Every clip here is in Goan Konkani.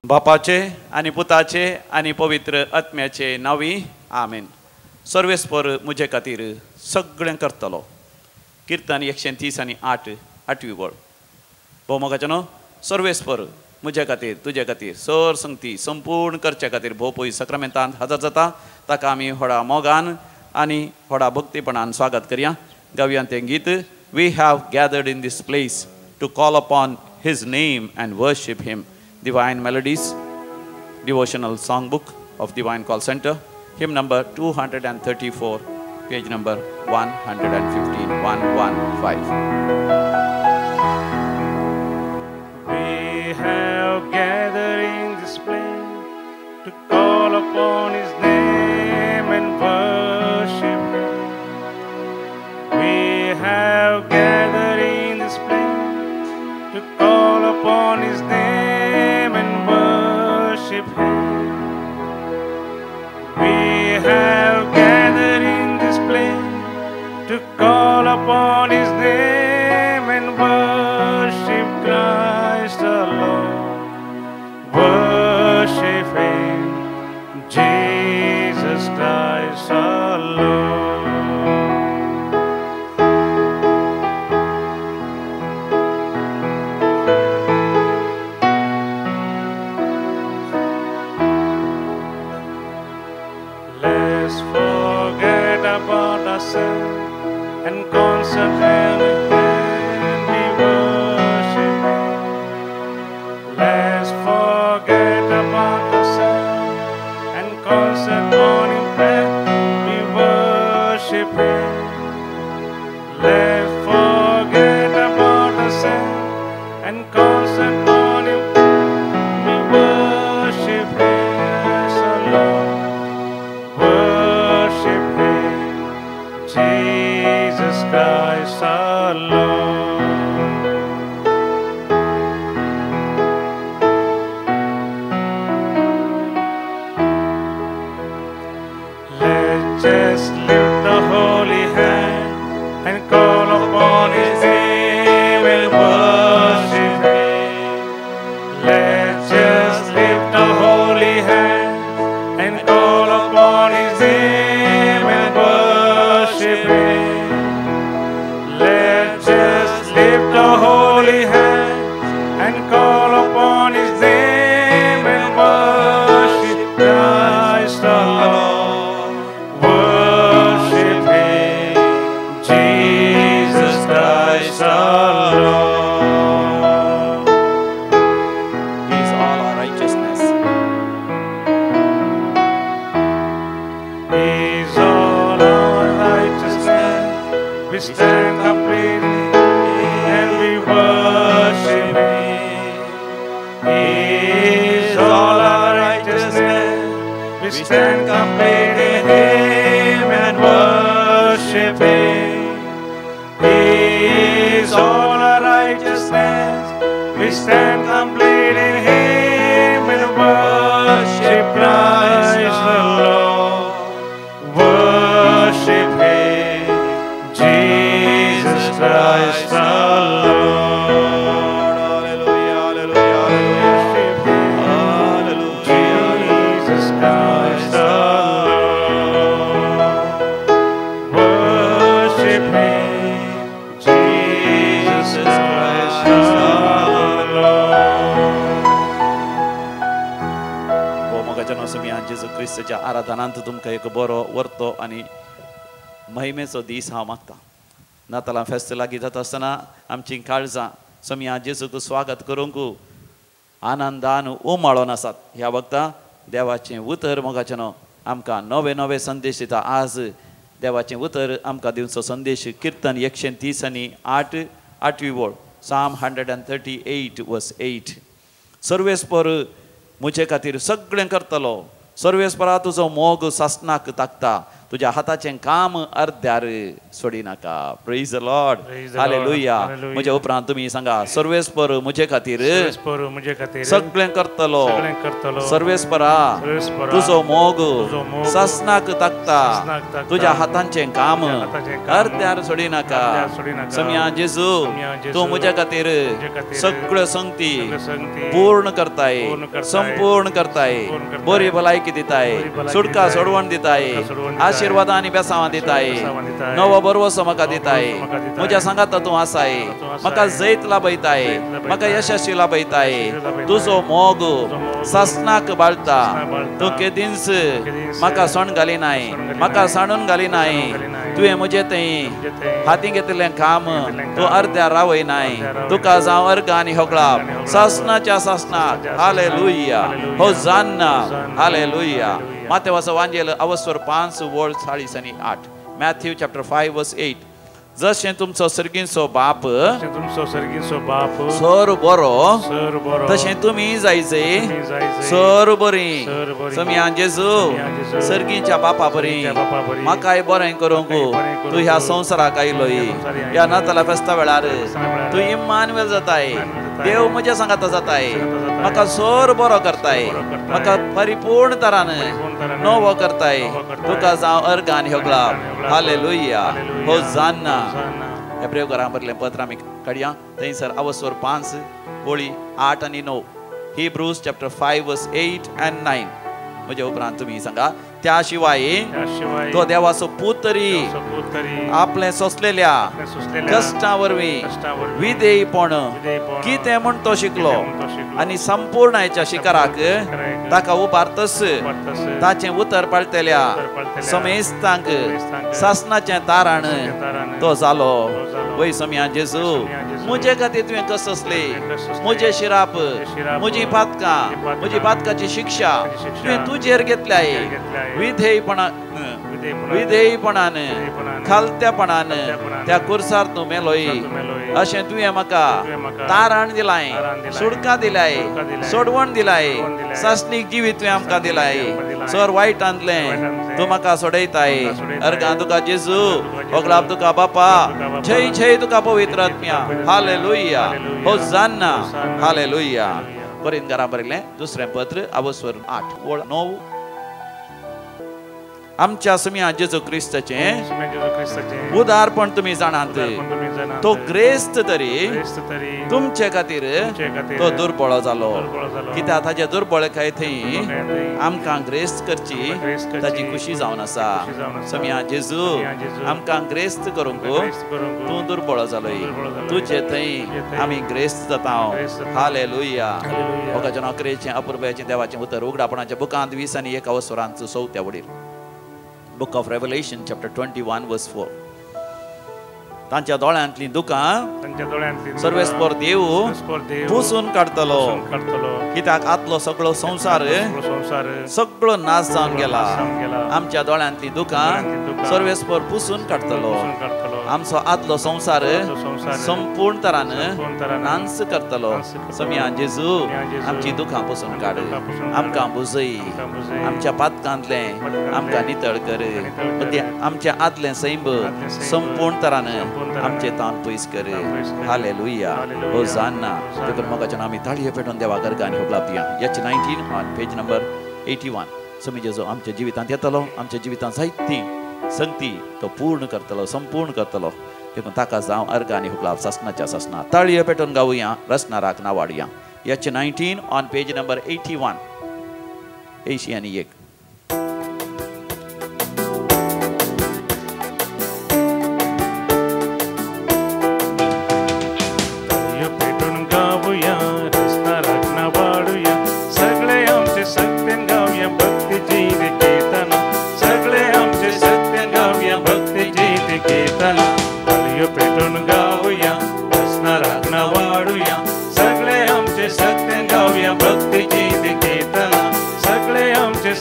बापाचे आनी पुताचे आनी पवित्र आत्म्याचे नांवी आमेन. सर्वेस्पर म्हजे खातीर सगळें करतलो. किर्तन 130 आनी 8 आठवी वळ. भोव न्हू सर्वेस्पर म्हजे खातीर तुजे खातीर सर संगती संपूर्ण करचे खातीर भोव पय सक्रामेंतांत हजर जाता ताका आमी व्हडा मोगान आनी व्हडा भक्तीपणान स्वागत करया. गावया तें गीत. We have gathered in this place to call upon his name and worship him. Divine Melodies, devotional songbook of Divine Call Center, hymn number 234, page number 115, 115. We have gathered in this place to call upon his name and worship him. We have gathered in this place to call upon his name and worship him. We have gathered in this place to call upon his name and worship Christ alone. Worship him, Jesus Christ alone. Let's forget about ourselves and concentrate and we worship him. Let's forget about ourselves and concentrate on him and we worship him. Let's forget about ourselves and concentrate on him. We worship him alone. Worship him, Jesus Christ alone. Let's just lift the holy hand and call upon his name and worship him. Let's just lift the holy hand and call upon his name and worship him. Let's just lift the holy hand and call upon his name and worship Christ alone. Worship him, Jesus Christ alone. He is all our righteousness. He is all our righteousness. We stand completely and we worship him. He is all our righteousness. We stand complete in him and worship him. He is all our righteousness. We stand complete in him and worship Christ alone. Worship him, Jesus Christ alone. Hallelujah, hallelujah, Worship him, hallelujah. Jesus Christ alone. Worship him, Jesus Christ alone. हो मोगाच्या नांव जेजू क्रिस्ताच्या आराधनांत तुमकां एक बरो वर्तो आनी महिमेचो दीस हांव मागता. नातालां फेस्त लागीं जाता आसतना आमचीं काळजां सोमया जेजूक स्वागत करूंक आनंदान उमाळोन आसात. ह्या वक्ता देवाचें उतर मोगाचें न्हू आमकां नवे नवे संदेश दिता. आज देवाचें उतर आमकां दिवचो संदेश किर्तन 130 आनी 8 आठवी वळ, Psalm 138 verse 8. सर्वेस्पर म्हजे खातीर सगळें करतलो. सर्वेस्परा तुजो मोग सासणाक ताकता. तुज्या हाताचें काम अर्द्यार सोडी नाका. Praise the Lord. Hallelujah. म्हज्या उपरांत तुमी सांगा, सर्वेस्पर म्हजे खातीर सगळें करतलो. सर्वेस्परा तुजो मोग सासणाक ताकता, तुज्या हातांचें काम अर्द्यार सोडी नाका. समिया जेजू तूं म्हज्या खातीर सगळ्यो संगती पूर्ण करताय, संपूर्ण करताय, बरी भलायकी दिताय, सुटका सोडवण दिताय, आशिर्वाद आनी बेसांवां दिताय, नवो भरवसो म्हाका दिताय. म्हज्या सांगाता तूं आसाय, म्हाका जैत लाभयताय, म्हाका यशस्वी लाभयताय. तुजो मोग सासणाक बाळता, तूं केदींच म्हाका सण घालिनाय, म्हाका सांडून घालिनाय. तुवें म्हजें थंय हातीं घेतिल्लें काम तूं अर्द्यार रावयनाय. तुका जावं अर्घ आनी होगळाप सासणाच्या सासणाक. हालेलुया. होजान्ना. हालेलुया. मातेवाचो वांजेल अवस्वर 5 वळ 40 आनी 8. मॅथ्यू चॅप्टर 5 वर्स 8. जशें तुमचो सर्गींचो बाप सर बरो तशें तुमी जायचे सर बरी. समिया जेजू सर्गीच्या बापा बरी म्हाकाय बरें करूंक तूं ह्या संवसाराक आयलोय. ह्या नाताला फेस्ता वेळार तूं इम्मानुएल जाताय, देव म्हज्या सांगाता जाताय, म्हाका सर बरो करताय, म्हाका परिपूर्ण तरान नवो करताय. तुका जावं अर्घ आनी होगळाप. हालेलुया. होजान्ना. हेब्रेव घरां बरलें पत्र आमी काडया. थंयसर अवस्वर 5 वळी 8 आनी 9. Hebrews chapter 5 verse 8 and 9. म्हज्या उपरांत तुमी सांगा, त्या शिवाय तो देवाचो पूत तरी आपलें सोंसलेल्या कश्टां वरवीं विधेयपण कितें म्हूण तो शिकलो आनी संपूर्णायच्या शिखराक ताका उबारतस ताचें उतर पाळटल्या समेस्तांक सासणाचें तारण तो जालो. वय समिया जेजू म्हजे खातीर तुवें कसले म्हजें शिराप, म्हजी पातकां, म्हजी पातकाची शिक्षा तुवें तुजेर घेतल्याय. विधेयपणान विधेयपणान खालत्यापणान त्या कुर्सार तूं मेलोय अशें तुवें म्हाका तारण दिलाय, सुडका दिलाय, सोडवण दिलाय, सासणीक जिवीत तुवें आमकां दिलाय. सर वायटांतलें तूं म्हाका सोडयताय. अर्गां तुका जेजू, होगळाप तुका बापा, जय जय तुका पवित्र आत्म्या. हालेलुया. होजान्ना. हालेलुया. कोरिंथकारां बरयलें दुसरें पत्र अवस्वर 8 वळ 9. आमच्या सुम्या जेजू क्रिस्ताचें उदारपण तुमी जाणात, तो ग्रेस्त तरी तुमचे खातीर तो दुर्बळ जालो, कित्याक ताजे दुर्बळ काय थंय आमकां ग्रेस्त करची ताची खुशी जावन आसा. समिया जेजू आमकां ग्रेस्त करूंक तूं दुर्बळ जालोय, तुजे थंय आमी ग्रेस्त जाता. हालेलुया. मोगाच्या नोकरेचें अपुरबायेचें देवाचें उतर उगडापणाच्या बुकांत 20 आनी 1 अवसरांत 4 वडील. Book of Revelation chapter 21 verse 4. तांच्या दोळ्यांतली दुकां सर्वेस्पर देव पुसून काडटलो, कित्याक आतलो सगळो संवसार सगळो नाश जावन गेला. आमच्या दोळ्यांतली दुकां सर्वेस्पर पुसून काडटलो, आमचो आदलो संवसार संपूर्ण तरान नाश करतलो. समिया जेजू आमची दुखां पुसून काड, आमकां बुजय, आमच्या पातकांतलें आमकां नितळ कर, आमच्या आदलें सैंब संपूर्ण तरान आमचे तान पयस कर. हालेलुया. होजान्ना. देखून मोगाच्या आमी ताळये पेटोवन देवा गर्गा आनी होगळाप दिया. H 19 on page number 81. समी जेजू आमच्या जिवितांत येतलो, आमच्या जिवितांत जायती संगती तो पूर्ण करतलो, संपूर्ण करतलो. देखून ताका जावं अर्घ आनी हुकलाप सासणाच्या सासणा. ताळये पेटोवन गावया, रसनाराक नावाडया. H 19 on page number 81. 80 आनी 1. सगळे आमचे सत्य गावया भक्तीची कीर्तन, सगळे आमचे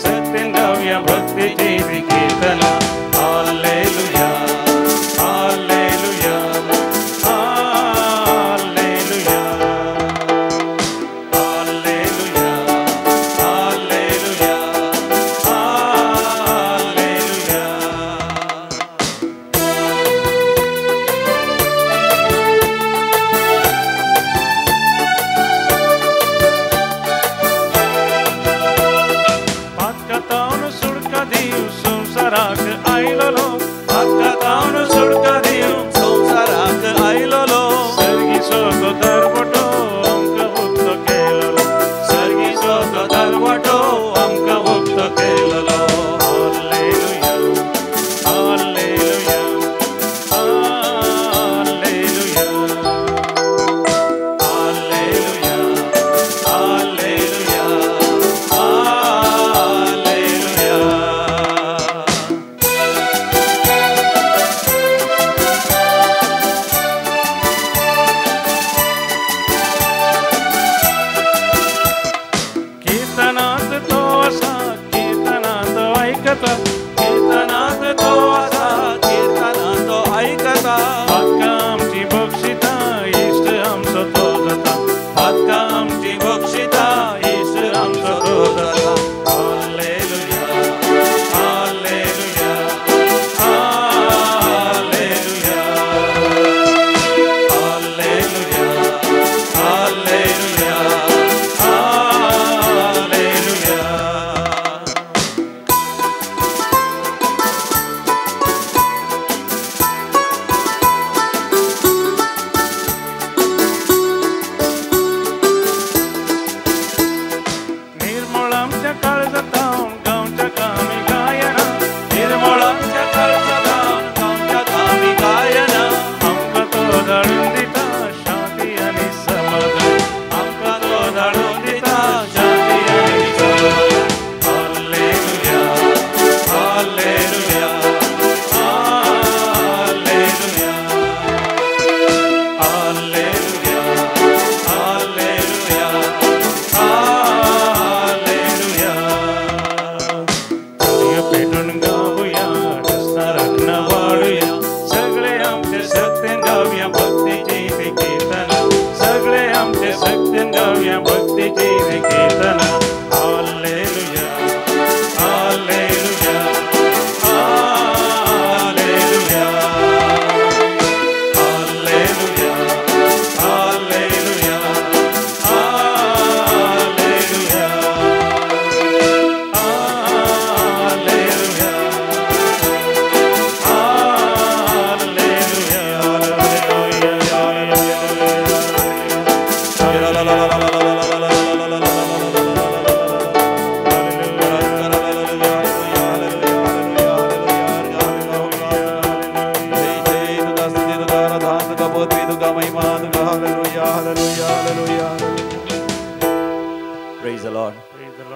Praise the Lord.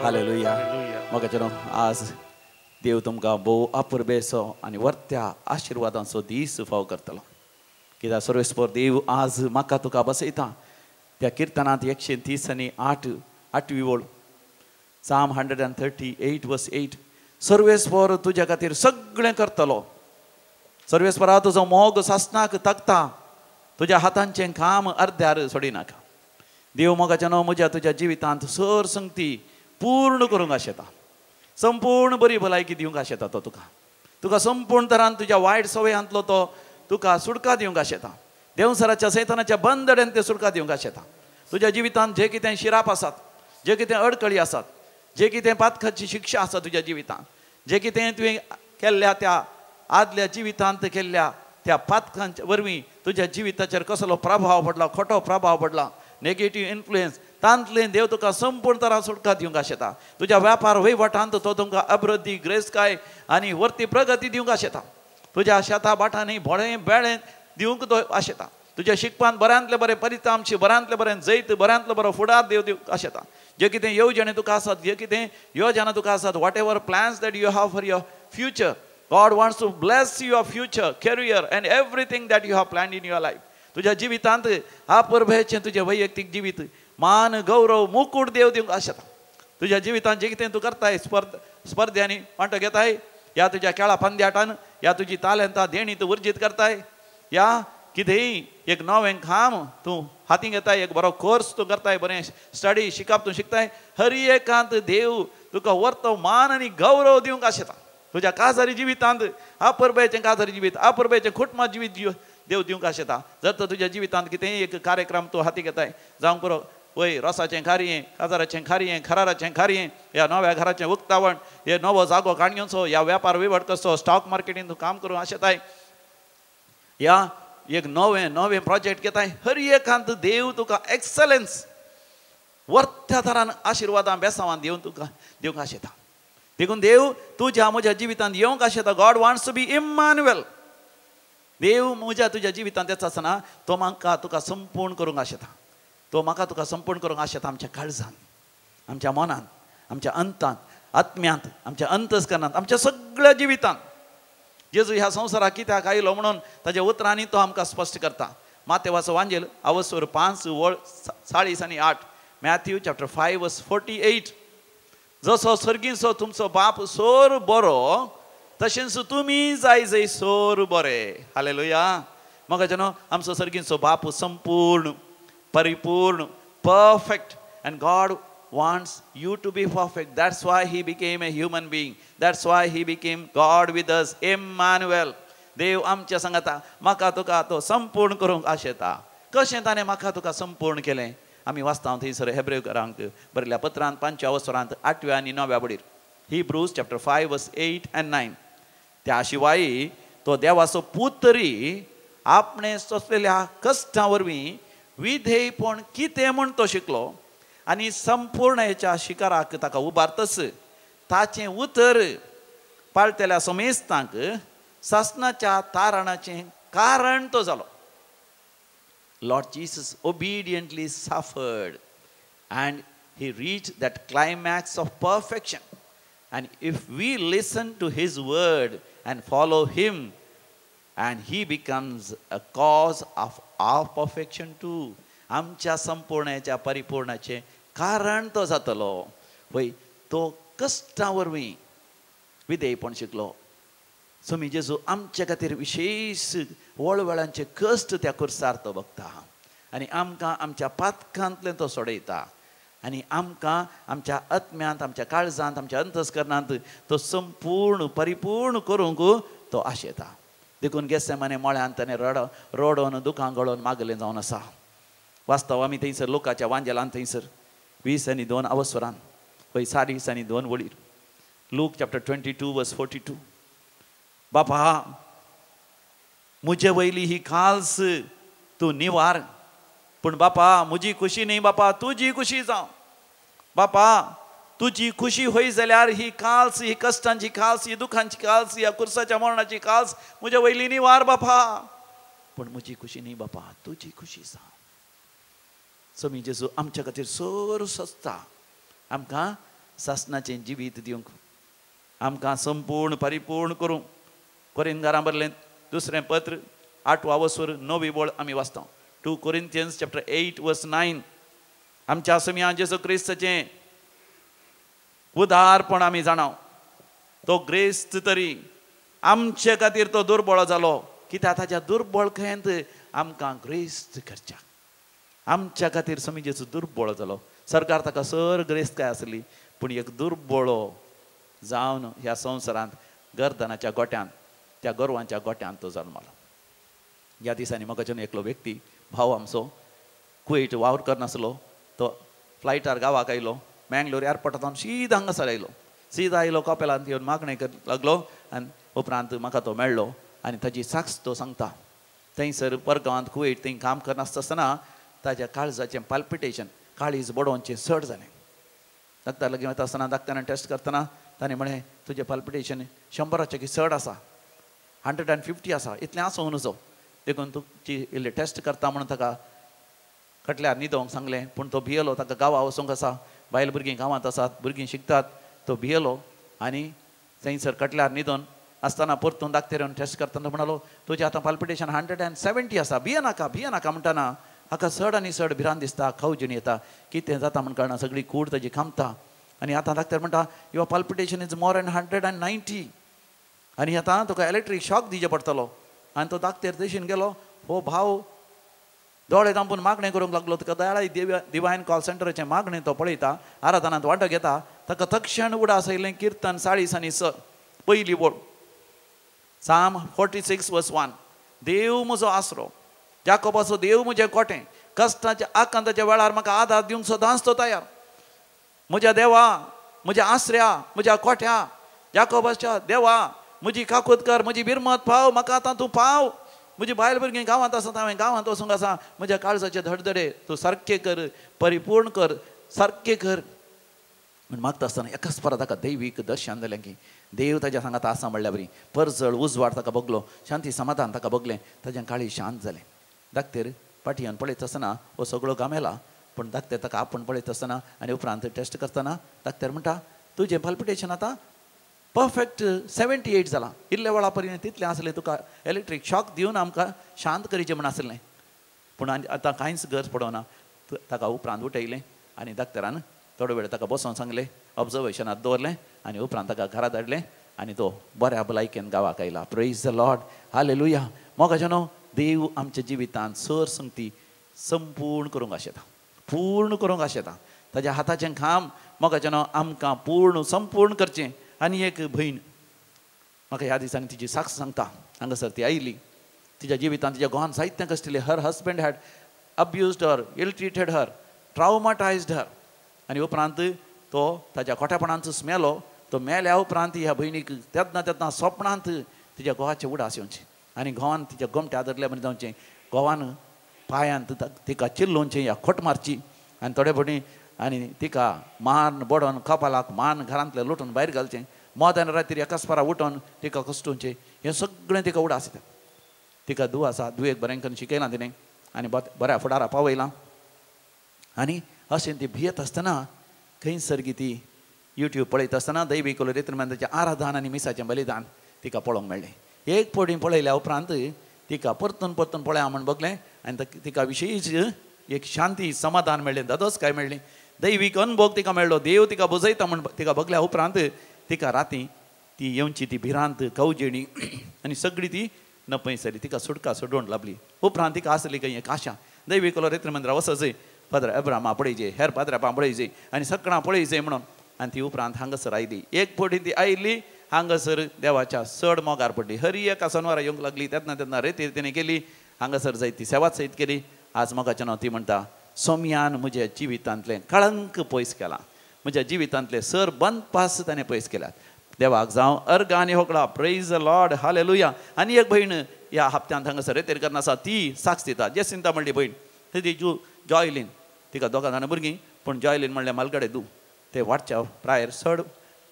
Hallelujah. मोगाचेनो आज देव तुमकां भोव अपुरबेचो आनी वर्त्या आशिर्वादांचो दीस फाव करतलो. कित्याक सर्वेस्पर देव आज म्हाका तुका बसयता त्या किर्तनांत 130 आनी 8 आठवी वळ, Psalm 138 verse 8. सर्वेस्पर तुज्या खातीर सगळें करतलो. सर्वेस्परा तुजो मोग सासनाक तकता, तुज्या हातांचें काम अर्द्यार सोडिनाका. देव मोगाचें म्हज्या तुज्या जिवितांत सर संगती पूर्ण करूंक आशेता, संपूर्ण बरी भलायकी दिवंक आशेता. तो तुका तुका संपूर्ण तरान तुज्या वायट सवयांतलो तो तुका सुटका दिवंक आशेता. देवसराच्या सैतानाच्या बंदड्यान ते सुटका दिवंक आशेता. तुज्या जिवितांत जे कितें शिराप आसात, जे कितें अडकळी आसात, जे कितें पातकाची शिक्षा आसा तुज्या जिवितांत, जे कितें तुवें केल्ल्या त्या आदल्या जिवितांत केल्ल्या त्या पातकांच्या वरवीं तुज्या जिविताचेर कसलो प्रभाव पडला, खोटो प्रभाव पडला, नेगेटीव इन्फ्लुयन्स, तांतलें देव तुका संपूर्ण तरान सुटका दिवंक आशेता. तुज्या व्यापार वहिवाटांत तो तुमकां अभिवृद्धी, ग्रेसकाय आनी वर्ती प्रगती दिवंक आशेता. तुज्या शेता भाटांनी भोळें बेळें दिवंक तो आशेता. तुज्या शिकपान बऱ्यांतले बरें परितांश, बऱ्यांतले बरें जैत, बऱ्यांतलो बरो फुडार देव दिवंक आशेता. जे कितें येवजणे तुका आसात, जे कितें योजना तुका आसात, whatever plans that you have for your future, God wants to bless your future, career and everything that you have planned in your life. तुज्या जिवितांत अपुरबेचें तुजें वैयक्तीक जिवीत मान गौरव मुकूट देव दिवंक आशेता. तुज्या जिवितांत जें कितें तूं करताय, स्पर्ध्यांनी वांटो घेताय, या तुज्या खेळा पंद्याटान, या तुजी तालेंतां देणी तूं उर्जीत करताय, या कितेंय एक नवें काम तूं हातीं घेताय, एक बरो कोर्स तूं करताय, बरें स्टडी शिकप तूं शिकताय, हर एकांत देव तुका वर्तो मान आनी गौरव दिवंक आशेता. तुज्या काजारी जिवितांत अपुरबेचें काजारी जिवीत, अपुरबेचें कुटुंबा जिवीत देव दिवंक आशेता. जर तर तुज्या जिवितांत कितेंय एक कार्यक्रम तूं हाती घेताय, जावंक पुरो वय रोसाचें खारयें, काजाराचें खारयें, खराराचें खारयें, ह्या नव्या घराचें उक्तावण, हे नवो जागो काडून ह्या व्यापार वहिवाट कसो, स्टॉक मार्केटीन तूं काम करूंक आशेताय, ह्या एक नवें नवें प्रोजेक्ट घेताय, हर एकांत देव तुका एक्सलन्स वर्त्या तरान आशिर्वादां बेसांवान दिवन तुका दिवंक आशेता. देखून देव तुज्या म्हज्या जिवितांत येवंक आशेता. God wants to be Emmanuel. देव म्हज्या तुज्या जिवितांत येता आसतना तो म्हाका तुका संपूर्ण करूंक आशेता. तो म्हाका तुका संपूर्ण करूंक आशेता आमच्या काळजान, आमच्या मनान, आमच्या अंतांत, आत्म्यांत, आमच्या अंतस्करणांत, आमच्या सगळ्या जिवितांत. जेजू ह्या संवसाराक कित्याक आयलो म्हणून ताज्या उतरांनी तो आमकां स्पश्ट करता. मातेवाचो वांजेल अवसर 5 वळ 40 आनी 8, मॅथ्यू चॅप्टर 5 वर्स 48. जसो सर्गींचो तुमचो बाप सोर बरो, तशेंच तुमी जाय जय सोर बरे. हालेलुया. मोगाचेनो आमचो सर्गींचो बाप संपूर्ण, परिपूर्ण, perfect. And God wants you to be perfect. That's why he became a human being. That's why he became God with us, Emmanuel. देव आमच्या सांगता म्हाका तुका तो संपूर्ण करूंक आशेता. कशें ताणें म्हाका तुका संपूर्ण केलें? आमी वाचता थंयसर हेब्रेवकारांक बरयल्या पत्रांत 5व्या वसरांत 8व्या आनी 9व्या बडीर, Hebrews chapter 5 verse 8 and 9. त्या शिवाय तो देवाचो पूत तरी आपणें सोंसलेल्या कश्टां वरवीं विधेयपण कितें म्हूण तो शिकलो आनी संपूर्ण हेच्या शिकाराक ताका उबारतच ताचें उतर पाळटेल्या समेस्तांक सासनाच्या तारणाचें कारण तो जालो. Lord Jesus obediently suffered and he reached that climax of perfection. And if we listen to his word and follow him, and he becomes a cause of our perfection too. आमच्या संपूर्णाच्या परिपूर्णाचें कारण तो जातलो. वय तो कश्टां वरवीं विधेयपण शिकलो. स्वामी जेजू आमच्या खातीर विशेश वळवळांचे कश्ट त्या कुर्सार तो बघता आनी आमकां आमच्या पातकांतल्यान तो सोडयता आनी आमकां आमच्या आत्म्यांत, आमच्या काळजांत, आमच्या अंतस्करणांत तो संपूर्ण परिपूर्ण करूंक तो आशेता. देखून गेसेमाने मळ्यांत ताणें रडोन दुकां गळोवन मागलें जावन आसा. वास्तव आमी थंयसर लोकाच्या वांजेलान थंयसर 20 आनी 2 अवसरान पळय 40 आनी 2 वळीर, लूक चॅप्टर 22 वर्स 42. बापा म्हजे वयली ही खाल्स तूं निवार, पूण बापा म्हजी खुशी न्ही, बापा तुजी खुशी जावं. बापा तुजी खुशी होय जाल्यार ही काल्स, ही कश्टांची काल्स, ही दुखांची काल्स, ह्या कुर्साच्या मरणाची काल्स म्हजे वयली निवार बापा, पूण म्हजी खुशी न्ही बापा, तुजी खुशी जावं. स्वामी जेजू आमच्या खातीर सर सोंसता आमकां सासणाचें जिवीत दिवंक, आमकां संपूर्ण परिपूर्ण करूंक. कोरिंथां बरलें दुसरें पत्र 8 वसूर 9 वळ आमी वाचता. 2 Corinthians chapter 8 verse 9. आमच्या समिया जेजू क्रिस्ताचें उदारपण आमी जाणाव. तो ग्रेस्त तरी आमचे खातीर तो दुर्बळ जालो, कित्याक ताच्या दुर्बळ खंयत आमकां ग्रेस्त करच्या. आमच्या खातीर समी जेजू दुर्बळ जालो. सरकार ताका सर ग्रेस्त काय आसली, पूण एक दुर्बळो जावन ह्या संवसारांत गर्दनाच्या गोट्यांत, त्या गोरवांच्या गोट्यांत तो जल्मलो. ह्या दिसांनी म्हाका एकलो व्यक्ती भाव आमचो कुवेट वावर करनासलो, तो फ्लायटार गांवाक आयलो, मँगलोर एअरपोर्टांत सीधा हांगासर आयलो. सीधा आयलो कपेलांत येवन मागणें करूंक लागलो आनी उपरांत म्हाका तो मेळ्ळो आनी ताजी साक्ष तो सांगता. थंयसर परगांवांत कुवेट थंय काम करनासता आसतना ताज्या काळजाचें पाल्पिटेशन, काळीज बडोवचें चड जालें. डाक्टर लागीं वता आसतना डाक्टरान टेस्ट करतना ताणें म्हळें तुजें पाल्पिटेशन 100 चड आसा, 150 आसा, इतलें आसूंक नजो, देखून तुजी इल्ली टेस्ट करता म्हणून ताका खटल्यार न्हिदोंक सांगलें. पूण तो भियेलो, ताका गांवा वचूंक आसा, बायल भुरगीं गांवांत आसात, भुरगीं शिकतात, तो भियेलो आनी थंयसर खटल्यार न्हिदोन आसतना परतून डाक्टर येवन टेस्ट करतना म्हणालो तुजें आतां पाल्पिटेशन 170 आसा, भिये नाका भिये नाका. म्हणटना हाका चड आनी चड भिरांत दिसता, खवजणी येता, कितें जाता म्हण कळना, सगळी कूड ताजी खामता. आनी आतां डाक्टर म्हणटा your palpitation is more than 190 आनी आतां तुका इलेक्ट्रीक शॉक दिवचें पडटलो. आनी तो डाक्टर देशीन गेलो. हो भाव दोळे धांपून मागणें करूंक लागलो. तुका दयाळी डिवायन कॉल सेंटराचें मागणें तो पळयता, आराधनांत वांटो घेता. ताका तक्षण उडास आयलें किर्तन 40 6 पयली वळ, Psalm 46 verse 1. देव म्हजो आसरो, जाकोबाचो देव म्हजें कोटें, कश्टाच्या आकांताच्या वेळार म्हाका आदार दिवंक सदांच तो तयार. म्हज्या देवा, म्हज्या आसऱ्या, म्हज्या कोट्या, जाकोबाच्या देवा, म्हजी काकूत कर, म्हजी बिरमत पाव, म्हाका आतां तूं पाव. म्हजी बायल भुरगीं गांवांत आसा, हांवें गांवांत वचूंक आसा, म्हज्या काळजाचे धडधडे तूं सारकें कर, परिपूर्ण कर, सारकें कर म्हण मागता आसतना एकाच परत ताका दैवीक दर्शन जालें की देव ताज्या सांगात आसा म्हणल्यार बरी परजळ उजवाड ताका बगलो, शांती समाधान ताका बगलें, ताजें काळी शांत जालें. डाक्टर पाटयान पळयत आसतना हो सगळो गामेला, पूण डाक्टर ताका आपूण पळयत आसतना आनी उपरांत टेस्ट करतना डाक्टर म्हणटा तुजें पाल्पिटेशन आतां परफेक्ट 78 जालां, इल्ले वेळा पर्यंत तितलें आसलें तुका इलेक्ट्रीक शॉक दिवन आमकां शांत करीचें म्हण आसलें, पूण आतां कांयच गरज पडना. ताका उपरांत उठयलें आनी डाक्टरान थोडो वेळ ताका बसोवन सांगलें, ऑब्जर्वेशनात दवरलें आनी उपरांत ताका घरा धाडलें आनी तो बऱ्या भलायकेन गांवाक आयला. प्रेज the Lord, hallelujah. मोगाच्यानो, देव आमच्या जिवितांत सर संगती संपूर्ण करूंक आशेता, पूर्ण करूंक आशेता. ताज्या हाताचें काम मोगाच्यानो आमकां पूर्ण संपूर्ण करचें. आनी एक भयण म्हाका ह्या दिसांनी तिजी साक्ष सांगता. हांगासर ती आयली, तिच्या जिवितांत तिच्या घोवान जायतें कश्टिलें. Her husband had abused her, ill treated her, traumatised her. आनी उपरांत तो ताज्या खोटेपणांतच मेलो. तो मेल्या उपरांत ह्या भयणीक तेन्ना तेन्ना सपनांत तिच्या घोवाचें उडास येवचें आनी घोवान तिच्या गोमट्या धरल्या म्हण जावचें, घोवान पांयांत तिका चिल्लोवचें या खोट मारची आनी थोडे फावटी आनी तिका मान बडोवन कपालाक मान घरांतलें लुटून भायर घालचें, मध्यान रातीर एकाच फारा उठोवन तिका कश्टोवचें, हें सगळें तिका उडास येता. तिका धूव आसा, धुवेक बरें करून शिकयलां तिणें आनी बऱ्या फुडारा पावयलां. आनी अशें ती भियेत आसतना खंयसर गी ती युट्यूब पळयत आसतना दैवीक रेत्रमंदाचें आराधन आनी मिसाचें बलिदान तिका पळोवंक मेळ्ळें. एक पडीं पळयल्या उपरांत तिका परतून परतून पळया म्हण बगलें आनी तिका विशेश एक शांती समाधान मेळ्ळें, दादोसकाय मेळ्ळी, दैवीक अनुभव तिका मेळ्ळो, देव तिका बुजयता म्हण तिका बगल्या उपरांत तिका राती ती येवची ती भिरांत कवजेणी आनी सगळी ती नपय जाली, तिका सुटका सोडोवन लाभली. उपरांत तिका आसली खंय एक आशा, दैवीक रेत्रमंदिरा वचचे, फादर एब्रामा पळयचे, हेर पाद्रापां पळयचे आनी सगळां पळयचे म्हणून. आनी ती उपरांत हांगासर आयली. एक फावटी ती आयली हांगासर देवाच्या चड मोगार पडली. हरी एका सनवारा येवंक लागली, तेन्ना तेन्ना रेतीर तिणें केली, हांगासर जायत ती सेवाच सयत केली. आज मोगाचें नांव ती म्हणटा, सोमयान म्हज्या जिवितांतलें कळंक पयस केलां, म्हज्या जिवितांतलें सर बंदपास ताणें पयस केल्यात. देवाक जावं अर्घ आनी होगळा. Praise the Lord, hallelujah. आनी एक भयण ह्या हप्त्यांत हांगासर रेतीर करना आसा, ती साक्ष दिता. जेसिंता म्हणली भयण, ती जॉयलीन, तिका दोगां जाणां भुरगीं, पूण जॉयलीन म्हणलें मालगडे दू ते वाडच्या प्रायर चड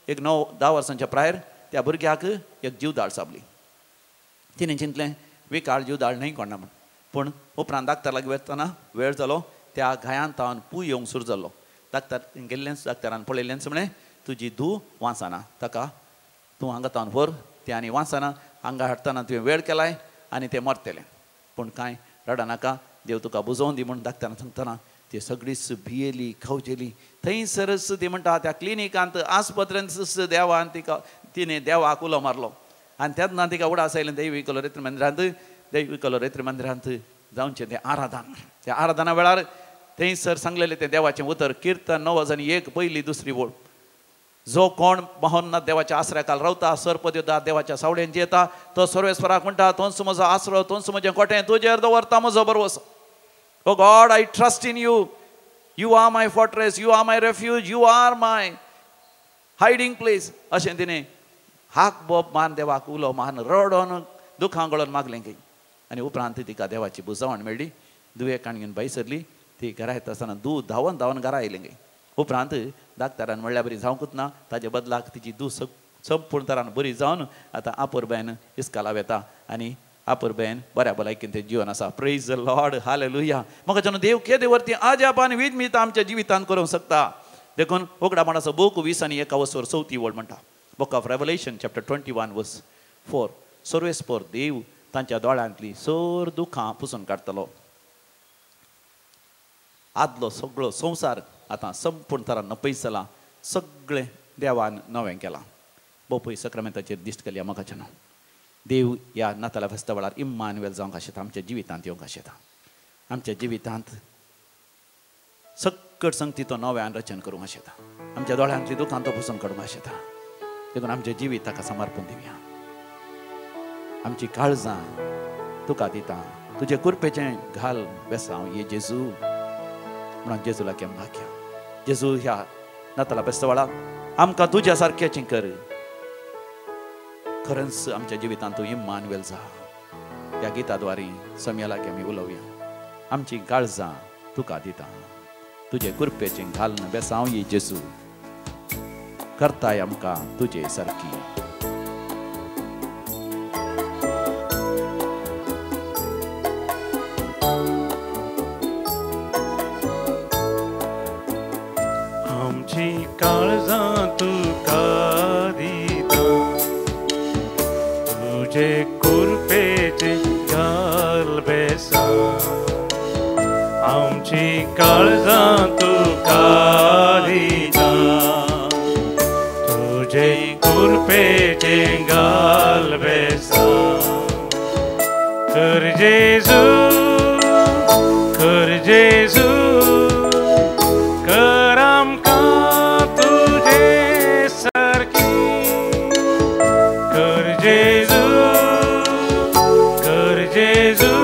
एक 9-10 वर्सांच्या प्रायर त्या भुरग्याक एक जीवदाळ साबली. तिणें चिंतलें विकाळ जीवदाळ न्हय कोणा म्हण, पूण उपरांत डाक्टर लागीं वतना वेळ जालो, त्या घायांत तावन पूय येवंक सुरू जालो. डाक्टर गेल्लेंच डाक्टरान पळयल्लेंच म्हळें तुजी धूव वांचना, ताका तूं हांगा तावन व्हर, तें आनी वांचना, हांगा हाडटना तुवें वेळ केलाय आनी तें मरतलें, पूण कांय रडनाका, देव तुका बुजोवन दी म्हूण डाक्टरान सांगतना ती सगळीच भियेली खवजेली. थंयसरच ती म्हणटा त्या क्लिनिकांत आस्पत्रेंत देवान तिका तिणें देवाक उलो मारलो आनी तेन्ना तिका उडास आयलें दैवी कलोरेत्र मंदिरांत, दैवी कलोरेत्र मंदिरांत जावचें तें आराधन. त्या आराधना वेळार थंयसर सांगलेलें तें देवाचें उतर, किर्तन 9:01 पयली दुसरी वळ, जो कोण महोन्नत देवाच्या आसऱ्याखाल रावता, सर्पदेवता देवाच्या सावळेन येता, तो सर्वेस्वराक म्हणटा तोंच म्हजो आसरो, तोंच म्हजें कोटें, तुजेर दवरता म्हजो भरवसो. O God, I trust in you, you are my fortress, you are my refuge, you are my hiding place. अशें तिणें हाक बोब मान देवाक उलो मान रडोन दुखां गळोन मागलें की. आनी उपरांत तिका देवाची बुजवण मेळ्ळी. दुयें काणयेन भायर सरली, ती घरा येता आसतना दूद धांवन धांवन घरा आयलें गे. उपरांत डाक्टरान म्हणल्यार बरी जावंकूच ना, ताजे बदलाक तिची दूद संपूर्ण तरान बरी जावन आतां आपुरबायन इस्कालाव येता आनी आपुरबायन बऱ्या भलायकेन तें जिवन आसा. Praise the Lord, hallelujah. म्हाका जेन्ना देव केदे वरती आजाप आनी वीज आमच्या जिवितांत करूंक शकता. देखून उगडापणाचो बूक 20:21 चवथी वळ म्हणटा, book of Revelation chapter 21 verse 4, सर्वेस्पर देव तांच्या दोळ्यांतली सर दुखां पुसून काडटलो. आदलो सगळो संवसार आतां संपूर्ण तरान नपयसला, सगळें देवान नवें केलां. बोपय सक्रामेंताचेर दिश्ट केली म्हाका न्हू देव ह्या नाताला फेस्ता वेळार इम्मानुएल जावंक आशेता, आमच्या जिवितांत येवंक आशेता, आमच्या जिवितांत सक्कट संगती तो नव्यान रचन करूंक आशेता, आमच्या दोळ्यांतली दुखां तो पुसून काडूंक आशेता. देखून आमचें जिवीत ताका समर्पण दिवया, आमची काळजां तुका दिता, तुजे कुरपेचें घाल बेसांव ये जेजू म्हणून जेजू लागीं मागया. जेजू ह्या नाताला फेस्ता वेळार आमकां तुज्या सारक्याचें कर, खरेंच आमच्या जिवितांत तूं इम्मानुएल जा. ह्या गिता द्वारी सम्या लागीं आमी उलोवया, आमची काळजां तुका दिता, तुजे कुरपेचें घाल बेसांव ये जेजू, करताय आमकां तुजे सारकी. आमची काळजां तुका दिता, तुजे कुरपेचें घाल बेसांव, आमची काळजां तुका दिता, तुजे कुरपेचें घाल बेसांव. कर जेजू, कर जेजू, कर आमकां तुजे सारकी, कर जेजू, कर जेजू,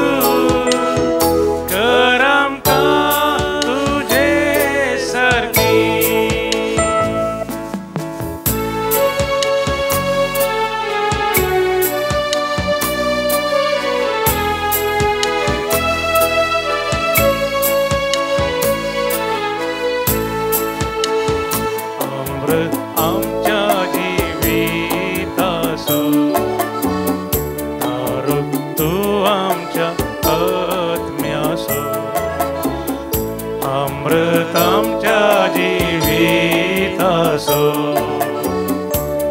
कर आमकां तुजे सारकी. अमृत आमच्या जिवितासो, तारो तूं आमच्या आत्म्यासो, अमृत आमच्या जिवितासो,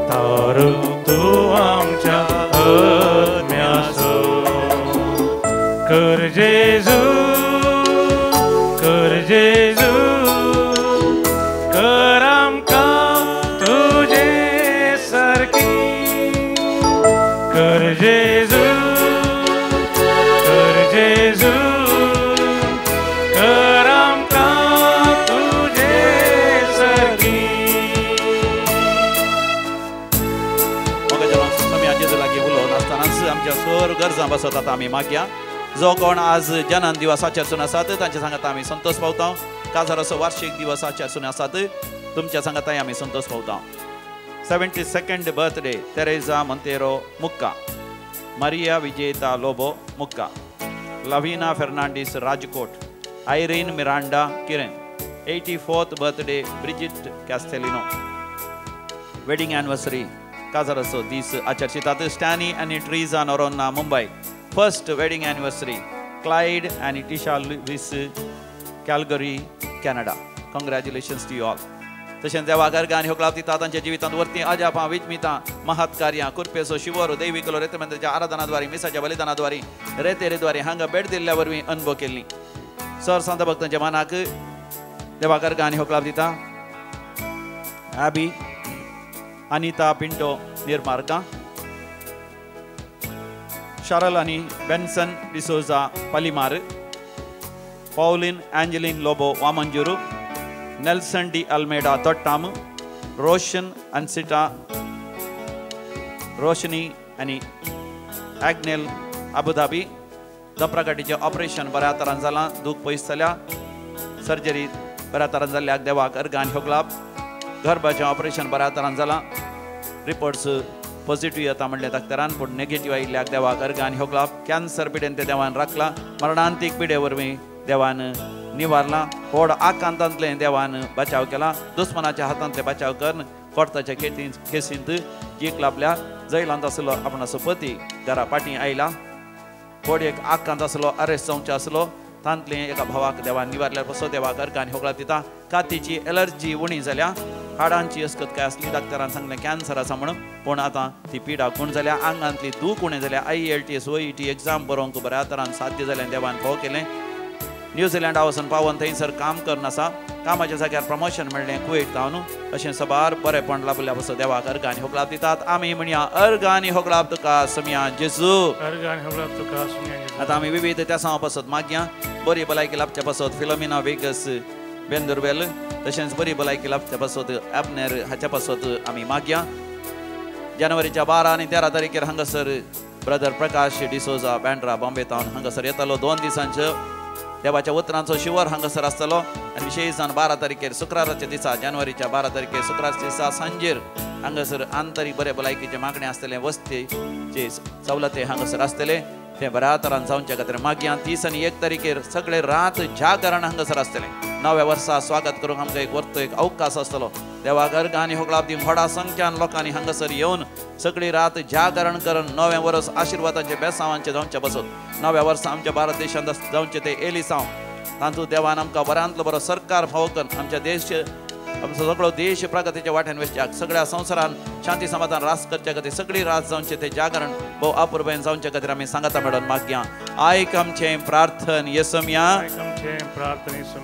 तारो तूं आमच्या आत्म्यासो. कर जेजू, कर जेजू, कर आमकां तुजे सारकी, कर जेजू, कर जेजू, कर आमकां तुजे सारकी. म्हाका जेन्ना जेजू लागीं उलोवन आसतनाच आमच्या सर गरजां बसत आतां आमी मागया. जो कोण आज जनन दिवस आचरसून आसात तांच्या सांगात आमी संतोष पावता, काजाराचो वार्षिक दिवस आचरसून आसात तुमच्या सांगाताय आमी संतोष पावता. 72nd birthday Teresa Monteiro Mukka, Maria Vijeta Lobo Mukka, Lavina Fernandes Rajkot, Irene Miranda Kiran, 84th birthday Bridget Castelino. Wedding anniversary काजाराचो दीस आचरशितात स्टॅनी आनी Teresa Noronha Mumbai. First wedding anniversary Clyde आनी Tisha Lewis, Calgary, Canada. Congratulations to you all. तशेंच देवाक अर्गां आनी होगळाप दिता तांच्या जिवितांत वरतीं अजापां विजमितां महत्कार्यां कुरपेचो शिवर दैवीकलो रेतमेंद्राच्या आराधनाद्वारी मिसाच्या बलिदानाद्वारी रेतेरेद्वारे हांगा भेट दिल्ल्या वरवीं अनुभव केल्ली सर संत भक्तांच्या मानाक देवाक अर्गां आनी होगळाप दिता आबी अनिता पिंटो निर्मार्गा शरल आनी Benson D'Souza Palimar Pauline Angeline Lobo Vamanjoor Nelson D Almeida Thottam Roshan Ansita Roshni आनी Agnel अबुधाबी दपराकाटीचें ऑपरेशन बऱ्या तरान जालां दूख पयस जाल्या सर्जरी बऱ्या तरान जाल्ल्याक देवाक अर्गां आनी होगळाप गर्भाचें ऑपरेशन बऱ्या तरान जालां रिपोर्ट्स पॉझिटिव्ह येता म्हणलें डॉक्टरान पूण नेगेटिव्ह आयिल्ल्याक देवाक अर्गां आनी होगळाप कॅन्सर पिडेन ते देवान राखला मरणांतीक पिडे वरवीं देवान निवारला व्हड आकांतांतलें देवान बचाव केला दुस्मनाच्या हातांतले बचाव करून कोर्टाच्या केसींत जीक लाभल्या जैलांत आसलो आपणाचो पती घरा पाटी आयला व्हड एक आकांत आसलो अरेस्ट जावचो आसलो तांतलें एका भावाक देवान निवारल्यार पसो देवाक अर्गां आनी होगळाप दिता कातीची एलर्जी उणी जाल्या हाडांची अस्कत काय आसली डॉक्टरान सांगलें कॅन्सर आसा म्हणून पूण आतां ती पिडा कोण जाल्या आंगांतली दूख उणें जाल्या IELTS OET exam बरोवंक बऱ्या तरान साध्य जालें देवान फावो केलें न्यूझिलंडा वचून पावोन थंयसर काम करून आसा कामाच्या जाग्यार प्रमोशन मेळ्ळें कुवेट जावन अशें सबार बरेपण लाभल्या पसो देवाक अर्गां आनी होगळाप दितात आमी म्हणया अर्गां आनी होगळाप तुका समिया जेजू अर्गां आनी होगळाप तुका समिया जेजू. आतां आमी विविध त्या सांवा पासत मागया बरी भलायकी लाभच्या पासत फिलोमिना वेगस बेंदुरवेल तशेंच बरी भलायकी लाभच्या पासत ॲबनेर हाच्या पासत आमी मागया जानेवारीच्या 12 आनी 13 तारखेर हांगासर ब्रदर प्रकाश डिसोजा बँड्रा बॉम्बे तावन हांगासर येतालो 2 दिसांच्यो देवाच्या उतरांचो शिवर हांगासर आसतलो आनी विशेश जावन 12 तारखेर शुक्राराच्या दिसा जानेवारीच्या 12 तारखेर शुक्राराच्या दिसा सांजेर हांगासर आंतरीक बरे भलायकीचे मागणें आसतलें वस्तीचे सवलती हांगासर आसतले ते बऱ्या तरान जावच्या खातीर मागया 30 आनी 1 तारखेर सगळे रात जागरण हांगासर आसतलें नव्या वर्सा स्वागत करूंक आमकां एक वर्तो एक अवकाश आसतलो देवाक अर्गां आनी होगळाप दी व्हडा संख्यान लोकांनी हांगासर येवन सगळी रात जागरण करून नव्या वर्स आशिर्वादांचे बेसांवांचे जावचे बसत नव्या वर्सा आमच्या भारत देशांत जावचे ते एलिसांव तातूंत देवान आमकां बऱ्यांतलो बरो सरकार फावो करून आमच्या देश आमचो सगळो देश प्रगतीच्या वाट्यान वचच्याक सगळ्या संवसारान शांती समाधान रास करच्या खातीर सगळी रात जावचें तें जागरण भोव अपुरबायेन जावच्या खातीर आमी सांगाता मेळोन मागया आयक आमचें प्रार्थन येसमया.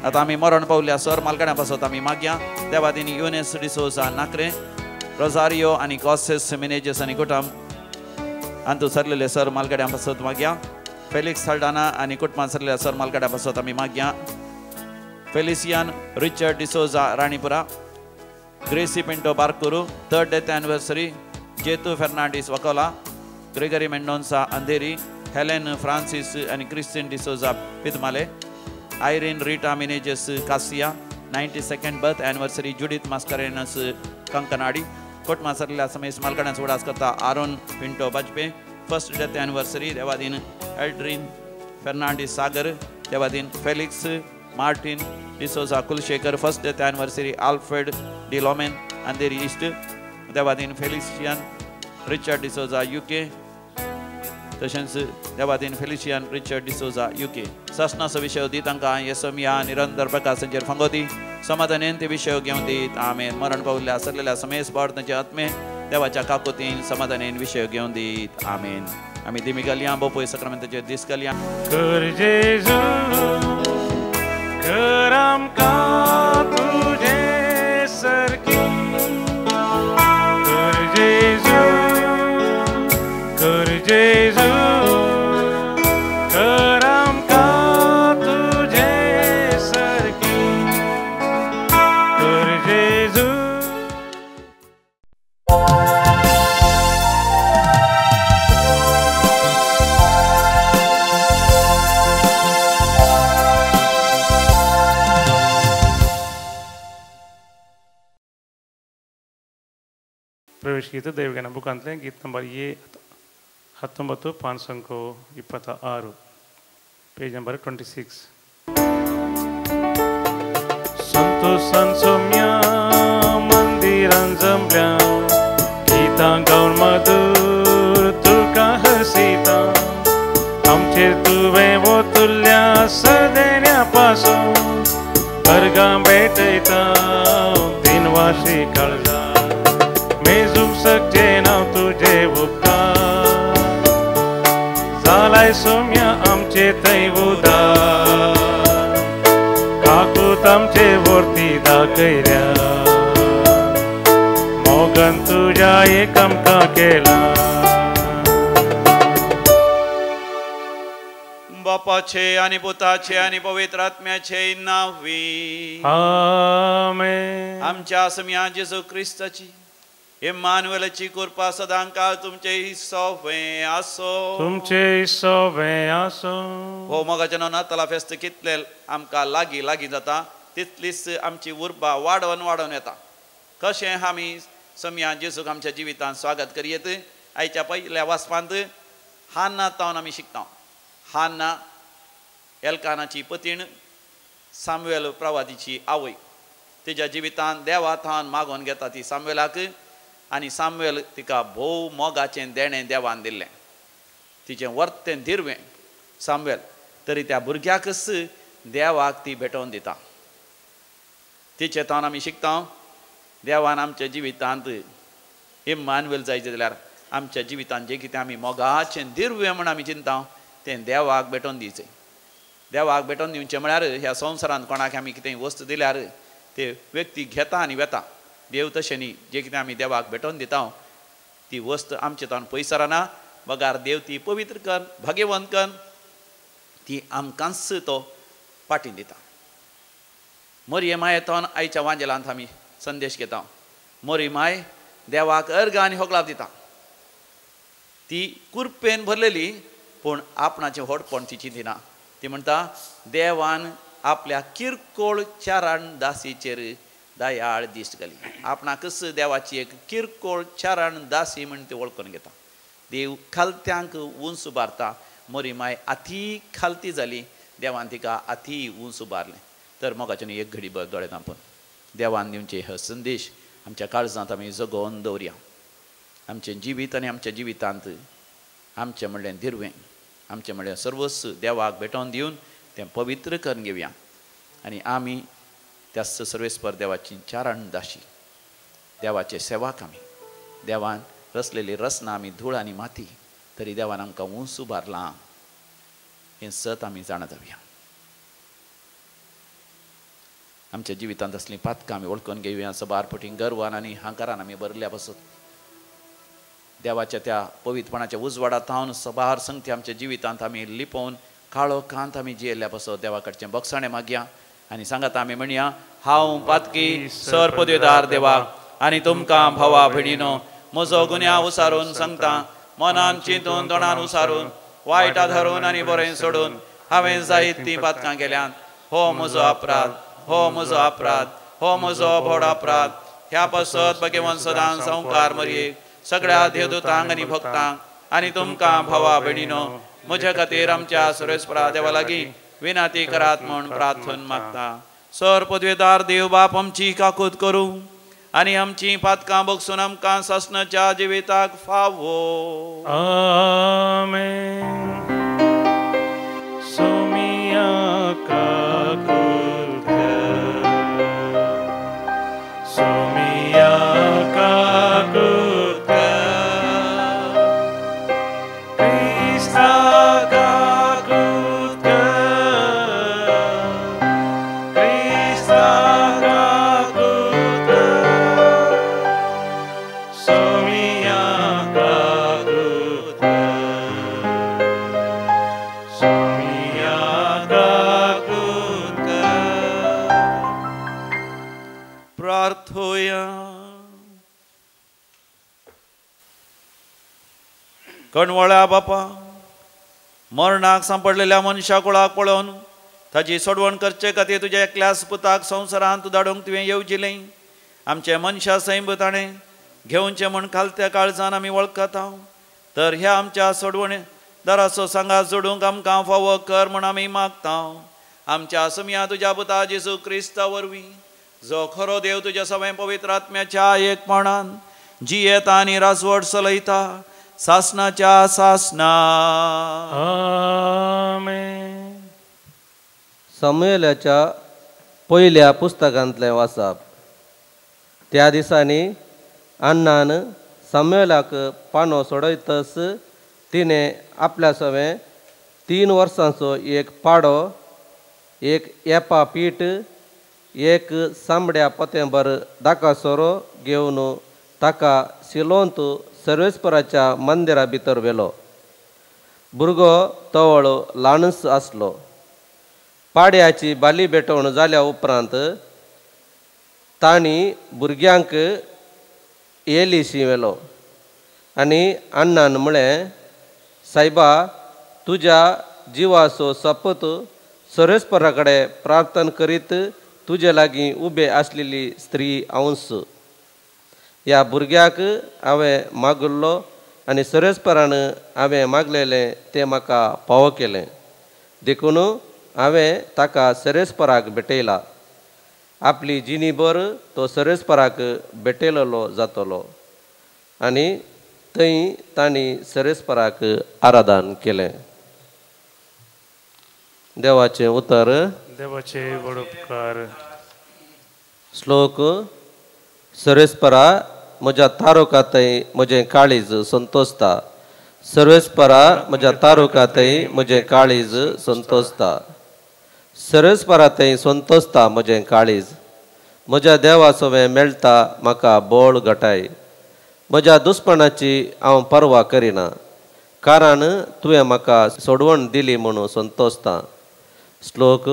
आतां आमी मरण पावल्या सर मालकाण्या पासत आमी मागया देवादीनी युनेस डिसोजा नाकरे रोजारियो आनी कॉसेस मिनेजस आनी कुटुंब अंतू सरलेले सर मालगाड्यां पासत मागया फेलिक्स साल्डाना आनी कुटुंबान सरलेल्या सर मालगाड्यां पासत आमी मागया Felician Richard D'Souza Ranipura Gracy Pinto Barkur 3rd death anniversary Jetu Fernandes Vakola Gregory Mendonca Andheri Helen Francis आनी Christine D'Souza Pidmale Irene Rita Menezes Kasiya 92nd birth anniversary Judith Mascarenhas Kankanady Kotma सरलेल्या Samesh मालकाण्यांचो उडास करता Aaron Pinto Bajpe 1st death anniversary Devadin Aldrin Fernandes Sagar Devadin Felix Martin D'Souza Kulshekar 1st death anniversary Alfred D Lomen Andheri east Devadin Felician Richard D'Souza UK तशेंच देवादीन फेलिशियन रिचर्ड डिसोजा UK सासनाचो विशय दी तांकां येसमिया निरंतर प्रकाशांचेर फांगो दी समाधानेन ते विशय घेवन दीत आमेन. मरण पावल्ल्या सरलेल्या समेस बाळ तांचे आत्मे देवाच्या काकोतीन समाधानेन विशय घेवन दीत आमेन. आमी दिमी घालया बोपोय सक्रामेंताचेर दीस घालया. कर जेजू कर आमकां तुजे सारकी कर जेजू कर जेजू कर आमकां तुजे सारकी कर जेजू. ಪ್ರವೇಶ ಗೀತೆ ದೈವಜ್ಞಾನ ಬುಕ್ ಗೀತ ನಂಬರ್ ಎ 19 526 ಪೇಜ್ ನಂಬರ್ 26. संतोषान सौम्या मंदिरान जमल्या गीतां गावन मधुर तुका हसिता आमचेर तुवें वोतुल्ल्या सदेण्या पासून अर्गां भेट भेटयता दिनवाशी काळजा मेजूंक शकचे ना तुजे उपकार जालाय सोम्या आमचे थंय उदार काकूत आमचे वरती दाखयल्या मोगान तुज्या एक आमकां केला. बापाचे आनी पुताचे आनी पवित्र आत्म्याचे नांवी आमेन. आमच्या सोम्या जेजू क्रिस्ताची इम्मानुएलाची कृपा सदांकाळ तुमचे सोवे आसो. तुमचे सोवे आसो. हो मोगाच्या नाताला फेस्त कितले आमकां लागीं लागीं जाता तितलीच आमची उर्बा वाडोवन वाडोवन येता. कशें आमी सोम्या जेजूक आमच्या जिवितांत स्वागत करयेत आयच्या पयल्या वाचपांत हान्ना तावन आमी शिकता. हान्ना एल्कानाची पतीण सामुएल प्रवादीची आवय तिच्या जिवितांत देवा थावन मागोवन घेता ती सामुएलाक आनी सामुएल तिका भोव मोगाचें देणें देवान दिल्लें. तिचें वर्तें दिरवें सामुएल तरी त्या भुरग्याकच देवाक ती भेटोवन दिता. तिचे थावन आमी शिकता देवान आमच्या जिवितांत इम्मानुएल जायचें जाल्यार आमच्या जिवितांत जें कितें आमी मोगाचें दिरवें म्हूण आमी चिंता तें देवाक भेटोवन दिवचें. देवाक भेटोवन दिवचें म्हळ्यार ह्या संवसारांत कोणाक आमी कितेंय वस्तू दिल्यार ते व्यक्ती घेता आनी वेता. देव तशें न्ही, जें कितें आमी देवाक भेटोवन दिता ती वस्त आमचे तावन पयस रावना बगार देव ती पवित्र कर भाग्यवंत कर ती आमकांच तो पाटी दिता. मोरी माये तावन आयच्या वांजेलांत आमी संदेश घेता. मोरी माय देवाक अर्घ आनी होगलाप दिता. ती कुरपेन भरलेली पूण आपणाचें व्हडपण ती चिंतिना. ती म्हणटा देवान आपल्या किरकोळ चारण दासीचेर दयाळ दिश्ट घाली. आपणाकच देवाची एक किरकोळ चारण दासी म्हण ती वळखून घेता. देव खालत्यांक उंच उबारता. मोरी माय अती खालती जाली देवान तिका अती उंच उबारलें. तर मोगाच्यान एक घडी भर दोळे धांपून देवान दिवचे हे संदेश आमच्या काळजांत आमी जगोवन दवरया. आमचें जिवीत आनी आमच्या जिवितांत आमचें म्हणलें दिरवें आमचें म्हणलें सर्वस्व देवाक भेटोवन दिवन तें पवित्र करून घेवया आनी आमी त्या सर्वेस्पर देवाची चारण दाशी देवाचे सेवाक आमी देवान रचलेली रचना आमी धूळ आनी माती तरी देवान आमकां उंच उबारलां हें सत आमी जाणा जावया. आमच्या जिवितांत असलीं पातकां आमी वळखून घेवया. सबार पटी गर्वान आनी हांकारान आमी भरल्या बसत देवाच्या त्या पवित्रपणाच्या उजवाडा थावन सबार संगती आमच्या जिवितांत आमी लिपोवन काळो कांत आमी जियेल्ल्या पासत देवा कडचें बक्षाणें मागया आनी सांगात आमी म्हणया हांव पातकी सर पदवेदार देवा आनी तुमकां भावा भयणीनो म्हजो गुन्यांव उसारून सांगता मनान चिंतून दोणान उसारून वायटा धरून आनी बरें सोडून हांवें जायत तीं पातकां केल्यांत. हो म्हजो अपराध, हो म्हजो अपराध, हो म्हजो व्हड अपराध. ह्या पासत भगवान सदां संवकार मरयेक सगळ्या देवदूतांक आनी भक्तांक आनी तुमकां भावा भयणीनो म्हज्या खातीर आमच्या सुरेस्परा देवा लागीं विनाती करात म्हूण प्रार्थन मागता. सर पदवेदार देव बाप आमची काकूत करूं आनी आमची पातकां बगसून आमकां सासणाच्या जिविताक फावो. आमेन. सोमिया काकूत कर, सोमिया काकूत कर, क्रिस्ता काकूत कर, क्रिस्ता काकूत कर, सोमिया काकूत कर, सोमिया काकूत कर. प्रार्थोया. कणवळ्या बापा मरणाक सांपडलेल्या मनशा कुळाक पळोवन ताजी सोडवण करचे खातीर तुज्या एकल्याच पुताक संवसारांत धाडूंक तुवें येवजिलें. आमचे मनशा सैम ताणें घेवचें म्हूण खालत्या काळजान आमी वळखता. तर ह्या आमच्या सोडवणे दाराचो सांगात जोडूंक आमकां फावो कर म्हूण आमी मागता. आमच्या समिया तुज्या पुता जेजू क्रिस्ता वरवीं जो खरो देव तुज्या सगळ्या पवित्र आत्म्याच्या एकपणान जियेता आनी राजवट चलयता सासनाच्या सासना. आमेन. सामुएलाच्या पयल्या पुस्तकांतलें वाचप. त्या दिसांनी अण्णान सामुएलाक पानो सोडयतच तिणें आपल्या सवें 3 वर्सांचो एक पाडो, एक एपा पीठ, एक सांबड्या पोतेंबर दाका सोरो घेवन ताका शिलोंत सर्वेस्पराच्या मंदिरा भितर व्हेलो. भुरगो तवळ ल्हानच आसलो. पाड्याची बाली भेटवण जाल्या उपरांत तांणी भुरग्यांक एलिशी व्हेलो आनी अण्णान म्हळें, सायबा, तुज्या जिवाचो सपत सर्वेस्परा कडेन प्रार्थना करीत तुजे लागीं उबे आसलेली स्त्री हांवच. ह्या भुरग्याक हांवें मागिल्लो आनी सर्वेस्परान हांवें मागलेलें तें म्हाका फावो केलें, देखून हांवें ताका सर्वेस्पराक भेटयला. आपली जिणीभर तो सर्वेस्पराक भेटयलेलो जातलो. आनी थंय तांणी सर्वेस्पराक आराधन केलें. देवाचें उतर. देवाचे व्हड उपकार. श्लोक. सर्वेस्परा म्हज्या तारुकांतय म्हजें काळीज संतोषता. सर्वेस्परा म्हज्या तारुकांतय म्हजें काळीज संतोषता. सर्वेस्परांतय संतोषता म्हजें काळीज. म्हज्या देवा सवें मेळटा म्हाका बळ घटाय. म्हज्या दुस्पणाची हांव पर्वा करिना, कारण तुवें म्हाका सोडवण दिली म्हणून संतोषता. श्लोक.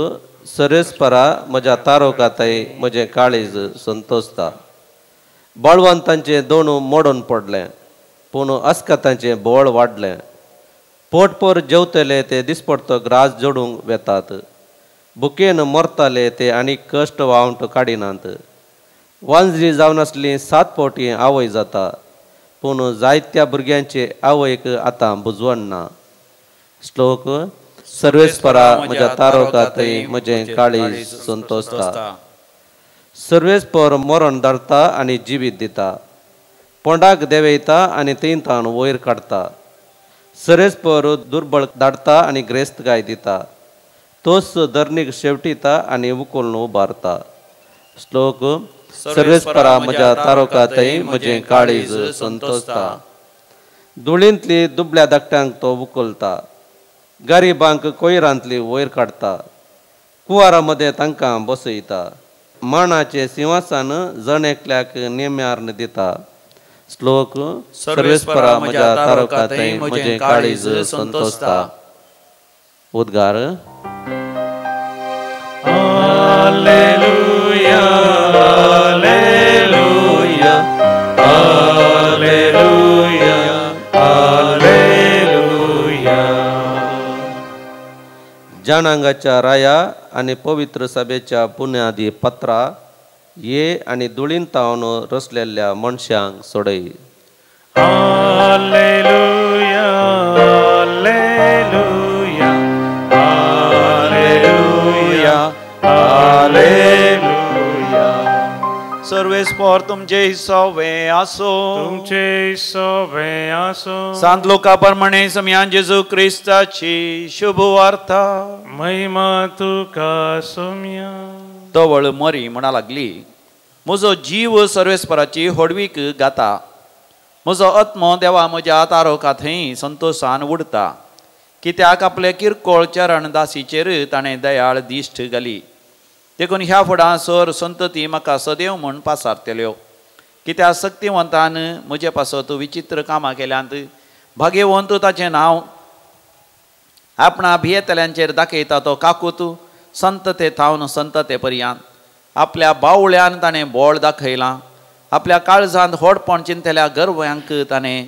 सर्वेस्परा म्हज्या तारुकांतय म्हजें काळीज संतोषता. बळवंतांचें दोणू मोडून पडलें, पूण अस्कतांचें बळ वाडलें. पोटपोर जेवतले ते दिसपडतो ग्रास जोडूंक वेतात. भुकेन मरताले ते आनी कश्ट वावंट काडिनात. वांजरी जावन आसली 7 फावटी आवय जाता, पूण जायत्या भुरग्यांचे आवयक आतां बुजवण ना. श्लोक. सर्वेस्परा म्हज्या तारुकांतय म्हजें काळीज संतोषता. सर्वेस्पर मरण धाडटा आनी जिवीत दिता. पोंडाक देंवयता आनी थंय वयर काडटा. सर्वेस्पर दुर्बळ धाडटा आनी ग्रेस्तकाय दिता. तोच धरणीक शेवटिता आनी उखलून उबारता. श्लोक. सर्वेस्परा म्हज्या तारुकांतय म्हजें काळीज संतोषता. धुळींतली दुबळ्या धाकट्यांक तो उखलता. गरिबांक कोयरांतली वयर काडटा. कुवारा मदें तांकां बसयता. माणाचें सिंहासन जण एकल्याक नेम्यार दिता. श्लोक. सर्वेस्परा म्हज्या तारुकांतय म्हजें काळीज संतोषता. उद्गार. Hallelujah, hallelujah, hallelujah, hallelujah. जाणांगाच्या राया आनी पवित्र सभेच्या पुण्यादी पत्रा ये आनी धुळीन तावन रचलेल्या मनशांक सोडय. Hallelujah, hallelujah, hallelujah, hallelujah. सर्वेस्पर तुमचे सवे आसो. तुमचे सवे आसो. सांत लोका प्रमाणे समयान जेजू क्रिस्ताची शुभ वार्ता. महिमा तुका सोम्या. तवळ मरी म्हणा लागली, म्हजो जीव सर्वेस्पराची होडवीक गाता. म्हजो आत्मो देवा म्हज्या तारोका थंय संतोशान उडता. कित्याक आपले किरकोळ चरण दासीचेर ताणें दयाळ दिश्ट घाली. देखून ह्या फुडां सर संतती म्हाका सदैव म्हूण पासारतल्यो. कित्याक सक्तिवंतान म्हजे पासत विचित्र कामां केल्यांत. भाग्यवंत ताचें नांव आपणा भियेतल्यांचेर दाखयता तो काकूत संतते थावन संतते पर्यंत. आपल्या बावळ्यान ताणें बोळ दाखयलां. आपल्या काळजांत होडपण चिंतल्या गर्व्यांक ताणें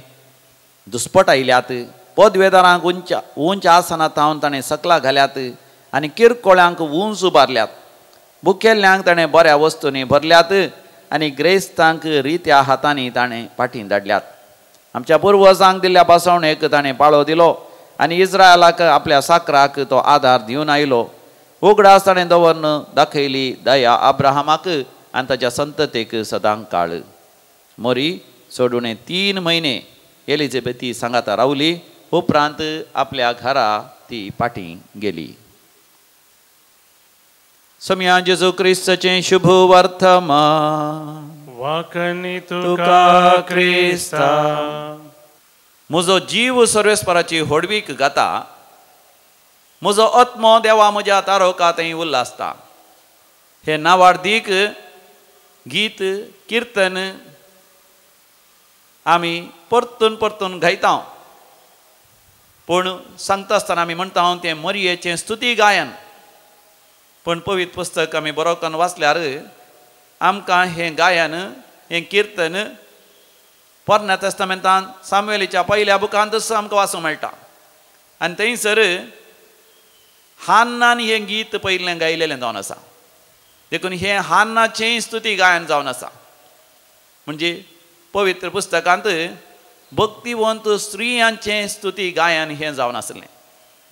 दुस्पटायल्यात. पदवेदारांक उंच उंच आसना थावन ताणें सकला घाल्यात आनी किरकोळ्यांक उंच उबारल्यात. भुकेल्ल्यांक ताणें बऱ्या वस्तूंनी भरल्यात आनी ग्रेस्तांक रित्या हातांनी ताणें फाटीं धाडल्यात. आमच्या पुर्वजांक दिल्ल्या बसवणेक ताणें पाळो दिलो आनी इस्रायलाक आपल्या साकराक तो आदार दिवन आयलो. उगडास ताणें दवरून दाखयली दया अब्राहमाक आनी ताच्या संततेक सदां काळ. मोरी सोडून 3 म्हयने एलिझाबेथी सांगाता रावली. उपरांत आपल्या घरा ती फाटीं गेली. सोम्या जेजू क्रिस्ताचें शुभ वर्तमान. वाकनी तुका क्रिस्ता. म्हजो जीव सर्वेस्पराची होडवीक गाता, म्हजो आत्मो देवा म्हज्या तारोका थंय उल्लासता. हे नावार्दीक गीत किर्तन आमी परतून परतून गायता, पूण सांगता आसतना आमी म्हणटा तें मरयेचें स्तुती गायन. पूण पवित्र पुस्तक आमी बरोवन वाचल्यार आमकां हें गायन हें किर्तन पोरण्या तेस्तामेंतान सामुएलीच्या पयल्या बुकांतच आमकां वाचूंक मेळटा. आनी थंयसर हान्नान हें गीत पयलें गायलेलें जावन आसा. देखून हें हान्नाचें स्तुती गायन जावन आसा. म्हणजे पवित्र पुस्तकांत भक्तिवंत स्त्रियांचें स्तुती गायन हें जावन आसलें.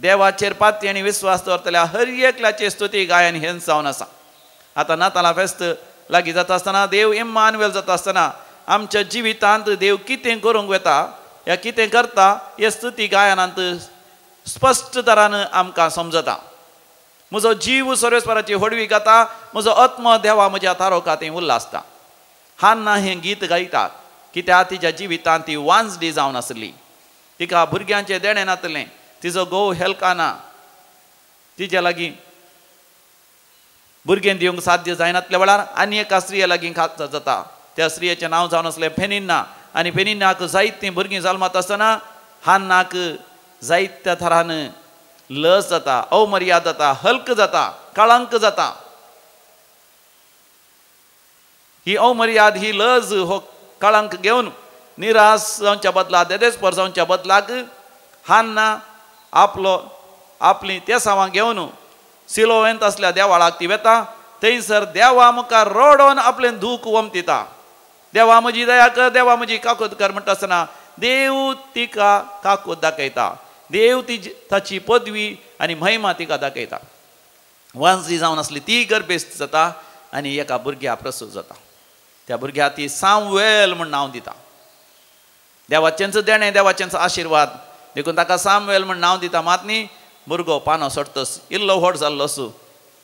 देवाचेर पाती आनी विस्वास दवरतल्या हर एकल्याचें स्तुती गायन हें जावन आसा. आतां नातालां फेस्त लागीं जाता आसतना, देव इम्मानुएल जाता आसतना आमच्या जिवितांत देव कितें करूंक वता या कितें करता हे स्तुती गायनांत स्पश्ट तरान आमकां समजता. म्हजो जीव सर्वेस्पराची होडवी गाता, म्हजो आत्मो देवा म्हज्या तारोका थंय उल्लासता. हान्ना हें गीत गायता कित्याक तिच्या जिवितांत ती वांजडी जावन आसली. तिका भुरग्यांचें देणें नातलें. तिजो घोव हेल्काना तिच्या लागीं भुरगें दिवंक साध्य जायनातल्या वेळार आनी एका स्त्रिये लागीं खात जाता. त्या स्त्रियेचें नांव जावन आसलें फेनिन्ना. आनी फेनिन्नाक जायतीं भुरगीं जल्मात आसतना हान्नाक जायत्या थरान लस जाता, अवमर्याद जाता, हल्क जाता, कळंक जाता. ही अवमर्याद ही लज हो कळंक घेवन निराश जावच्या बदला, देदेस्पर जावच्या बदलाक हान्ना आपलो आपली तेसावां घेवन सिलोवेंत आसल्या देवाळाक ती वेता. थंयसर देवा मुखार रडोन आपलें दूख वमतिता. देवा म्हजी दया कर, देवा म्हजी काकूत कर म्हणटा आसतना देव तिका काकूत दाखयता. देव ती ताची पदवी आनी महिमा तिका दाखयता. वांजली जावन आसली ती गर्भेस्त जाता आनी एका भुरग्या प्रसूत जाता. त्या भुरग्या ती सामुएल म्हूण नांव दिता. देवाचेंच देणें, देवाचेंच आशिर्वाद देखून ताका सामुएल म्हूण नांव दिता. मात न्ही भुरगो पानो सोडतस इल्लो व्हड जाल्लो आसूं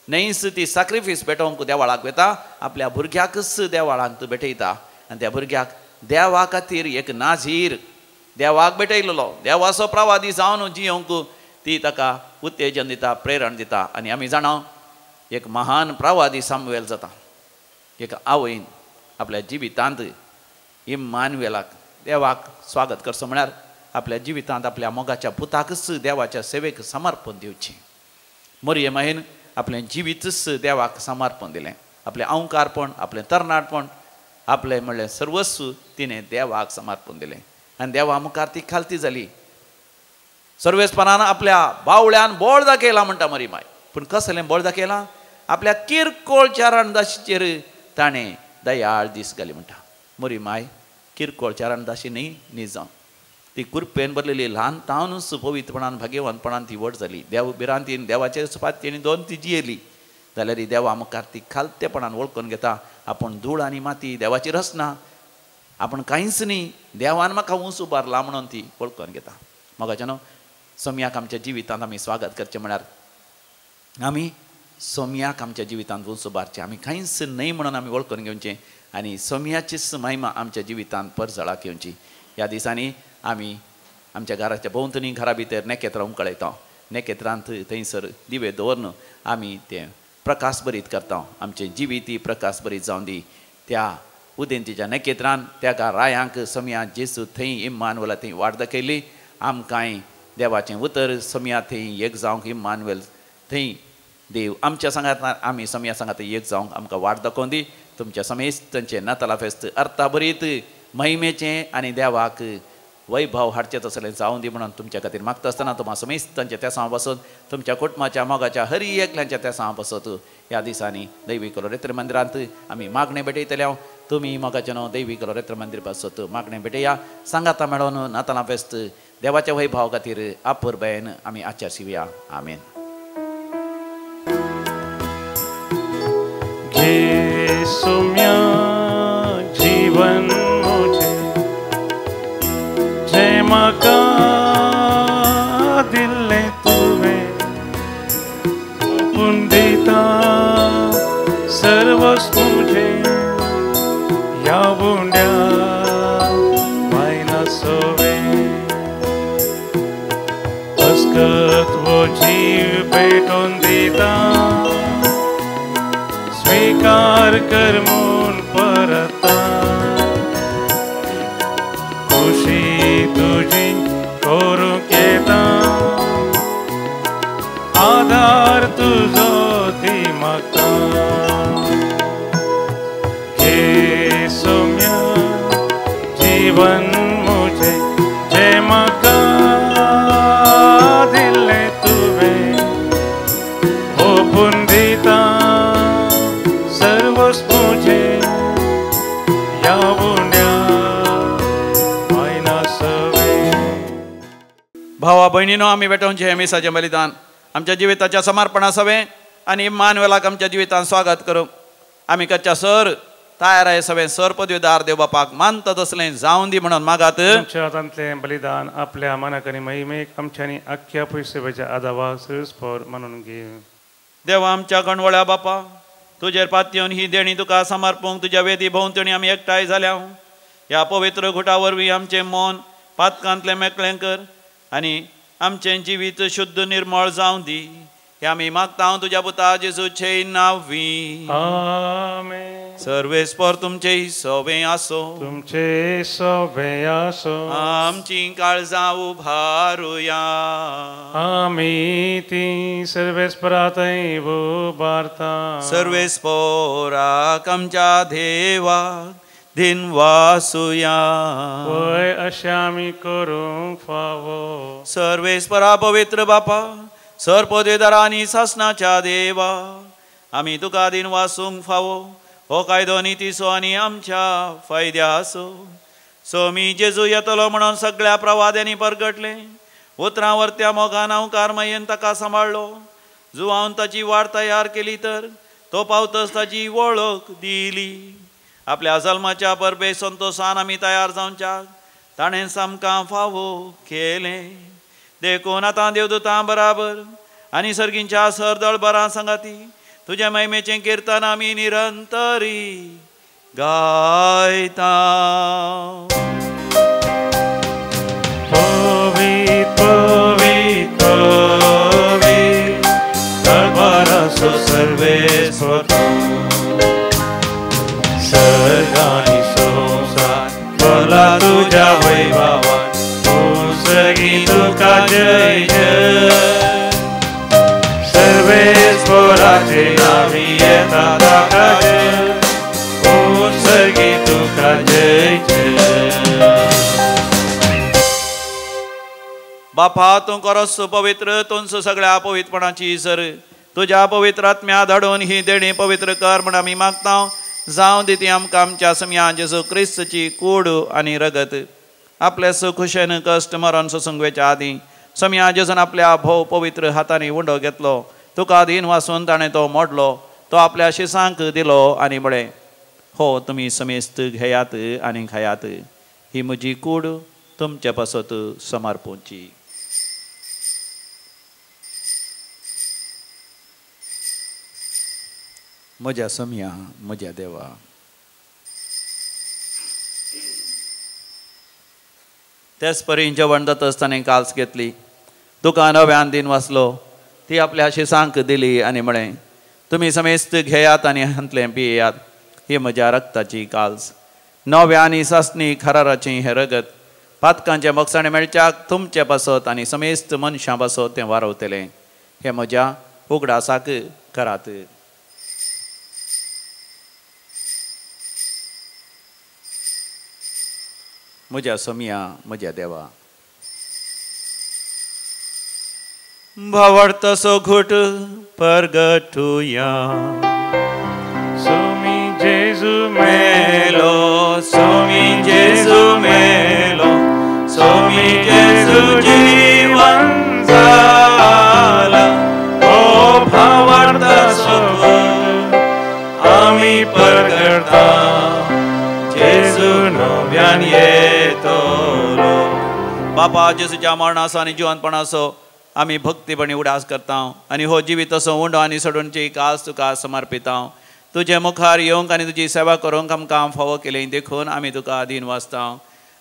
न्हयच ती साक्रिफीस भेटोवंक देवाळाक वता. आपल्या भुरग्याकच देवाळांत भेटयता आनी त्या भुरग्याक देवा खातीर एक नाझीर देवाक भेटयलेलो देवाचो प्रवादी जावन जियोंक ती ताका उत्तेजन दिता, प्रेरण दिता. आनी आमी जाणा एक महान प्रवादी सामुएल जाता. एक आवयन आपल्या जिवितांत इम्मानुएलाक देवाक स्वागत करचो म्हळ्यार आपल्या जिवितांत आपल्या मोगाच्या पुताकच देवाच्या सेवेक समर्पण दिवचें. मरियमायेन आपलें जिवीतच देवाक समर्पण दिलें. आपलें अहंकारपण, आपलें तरणाटपण, आपलें म्हणलें सर्वस्व तिणें देवाक समर्पण दिलें आनी देवा मुखार ती खालती जाली. सर्वेस्परान आपल्या बावळ्यान बळ दाखयला म्हणटा मरिमाय. पूण कसलें बळ दाखयलां? आपल्या किरकोळ चारणदाशीचेर ताणें दयाळ दीस घाली म्हणटा. मरिमाय किरकोळ चारणदाशी न्ही निजाम. ती कुरपेन भरलेली ल्हान तावनूच पवित्रपणान भाग्यवंतपणान ती व्हड जाली. देव भिरांतीन देवाचेर सुपातीन दोन ती जियेली जाल्यार देवा मुखार ती खालतेपणान वळखून घेता आपूण धूळ आनी माती, देवाची रचना, आपूण कांयच न्ही, देवान म्हाका ऊंच उबारला म्हणून ती वळखून घेता. मोगाचें न्हू सोम्याक आमच्या जिवितांत आमी स्वागत करचें म्हळ्यार आमी सोम्याक आमच्या जिवितांत ऊंच उबारचें. आमी कांयच न्हय म्हणून आमी वळखून घेवचें आनी सोम्याचीच महिमा आमच्या जिवितांत परजळाक येवची. ह्या दिसांनी आमी आमच्या घराच्या भोंवतणी घरा भितर नखेत्रां उमकळयता. नखेत्रांत थंयसर दिवे दवरून आमी तें प्रकाश भरीत करता. आमचें जिवीत प्रकाश भरीत जावन दी. त्या उदेंतीच्या नखेत्रान त्या रायांक सोम्या जेसू थंय इम्मानुएला थंय वाट दाखयली. आमकांय देवाचें उतर सोम्या थंय एक जावंक इम्मानुएल थंय देव आमच्या सांगात आमी सोम्या सांगात एक जावंक आमकां वाट दाखोवन दी. तुमच्या समेस्तांचें नातालां फेस्त अर्थाभरीत महिमेचें आनी देवाक वैभव हाडचें तसलें जावं दी म्हणून तुमच्या खातीर मागता आसतना तुमकां समेस्तांच्या तेसांव पासत, तुमच्या कुटुंबाच्या मोगाच्या हर एकल्यांच्या तेसांव पासत ह्या दिसांनी दैवी लोरेत्र मंदिरांत आमी मागणें भेटयतले. तुमी मोगाचें न्हू दैवी लोरेत्र मंदिर पासत मागणें भेटया. सांगाता मेळोवन नातालां फेस्त देवाच्या वैभव खातीर आपुरबायेन आमी आचार. आमेन. जीवन मुझे जय म्हाका दिल्लें तुवें ओपून दिता उंड्या वायना सोवे अस्कत वो जीव पेटोवन दिता स्वीकार कर म्हूण परता खुशी तुजी करूंक येता आधार तुजो दी म्हाका घे सोम्या जीवन मुझे जे म्हाका दिल्लें तुवें ओपून दिता सर्वस्व मुझे ह्या उंड्या वायना सवे. भावा भयणीनो आमी भेटोवचें हें मिसाचें बलिदान आमच्या जिविताच्या समर्पणा सवें आनी इम्मानुएलाक आमच्या जिवितान स्वागत करूं. आमी करच्या सर तयार आहे सवें सर पदवीदार देव बापाक मानता तसलें जावन दी म्हणून मागात. तुमच्या हातांतलें बलिदान आपल्या मनाक आनी महिमेक आमच्यांनी आख्ख्या पयशेच्या आदावाक सर म्हणून घे. देवा आमच्या गणवळ्या बापा तुजेर पातयेवन ही देणी तुका समर्पूंक तुज्या वेदी भोंवतणी आमी एकठांय जाल्या. ह्या पवित्र घुटा वरवीं आमचें मन पातकांतलें मेकळें कर आनी आमचें जिवीत शुद्ध निर्मळ जावं दी. हे आमी मागता तुज्या पुता जेजूचे नांवी. आमेन. सर्वेस्पर तुमचे सवे आसो. तुमचे सवे आसो. आमची काळजां उभारुया. आमी ती सर्वेस्परा थंय उबारता. सर्वेस्पराक आमच्या देवाक दिनवासुया. वय अशें आमी करूंक फावो. सर्वेस्परा पवित्र बापा सर पदवेदारा आनी सासनाच्या देवा आमी तुका दिनवासूंक फावो. हो कायदो नितीचो आनी आमच्या फायद्याचो. सोमी जेजू येतलो म्हणून सगळ्या प्रवाद्यांनी परगटलें. उतरां वरत्या मोगान हांव ताका सांबाळ्ळो. जुवावन ताची वाट तयार केली तर तो पावतच ताची वळख दिली. आपल्या जल्माच्या परबे संतोशान आमी तयार जावच्याक ताणें सामकां फावो केलें. देखून आतां देवदूतां बराबर आनी सर्गींच्या सरदळ बरां सांगाती तुज्या महिमेचें किर्तन आमी निरंतरी गायता. पवित्र पवित्र पवित्र दरबाराचो सर्वेस्पर सर्गानी संवसार भरला तुज्या वैभवान. सर्गी तुका जय जय. सर्वेस्पराचे नावी येता ताका जय. ओ सर्गी तुका जय जय. बापा तूं खरोच पवित्र तुमचो सगळ्या पवित्रपणाची सर तुज्या पवित्र आत्म्या धाडून ही देणी पवित्र कर म्हण आमी मागता. जावं दी ती आमकां आमच्या समया जेजू क्रिस्तची कूड आनी रगत. आपल्या सुखुशेन कश्ट मरण सोसूंक वेच्या आदीं समया जेजून आपल्या भोव पवित्र हातांनी उंडो घेतलो. तुका दीन वासून ताणें तो मोडलो. तो आपल्या शिसांक दिलो आनी म्हळें, हो तुमी समेस्त घेयात आनी खायात. ही म्हजी कूड तुमचे पासत समर्पूची. म्हज्या समया म्हज्या देवा. तेच परी जेवण जाता आसतना काल्स घेतली. तुका नव्यान दिन वाचलो. ती आपल्या शिसांक दिली आनी म्हळें, तुमी समेस्त घेयात आनी हांतलें पियेयात. ही म्हज्या रक्ताची काल्स. नव्या आनी सासणी खराराचें हें रगत पातकांचें मोगसाणें मेळच्याक तुमचे पासत आनी समेस्त मनशां पासत तें वारवतलें. हें म्हज्या उगडासाक करात. म्हज्या सोमया म्हज्या देवा. भावार्थाचो घोट परगटुया. सोमी जेजू मेलो, सोमी जेजू मेलो, सोमी जेजू जीवन जाला. ओ भावार्थाचो घोट आमी परगटता. जेजू नव्यान येतलो. बापा जेजूच्या मरणाचो आनी जिवनपणाचो आमी भक्तीपणी उडास करता आनी हो जिवीत असो उंडो आनी सोडूनची कास तुका समर्पिता. तुजे मुखार येवंक आनी तुजी सेवा करूंक आमकां फावो केली देखून आमी तुका आदीन वाचता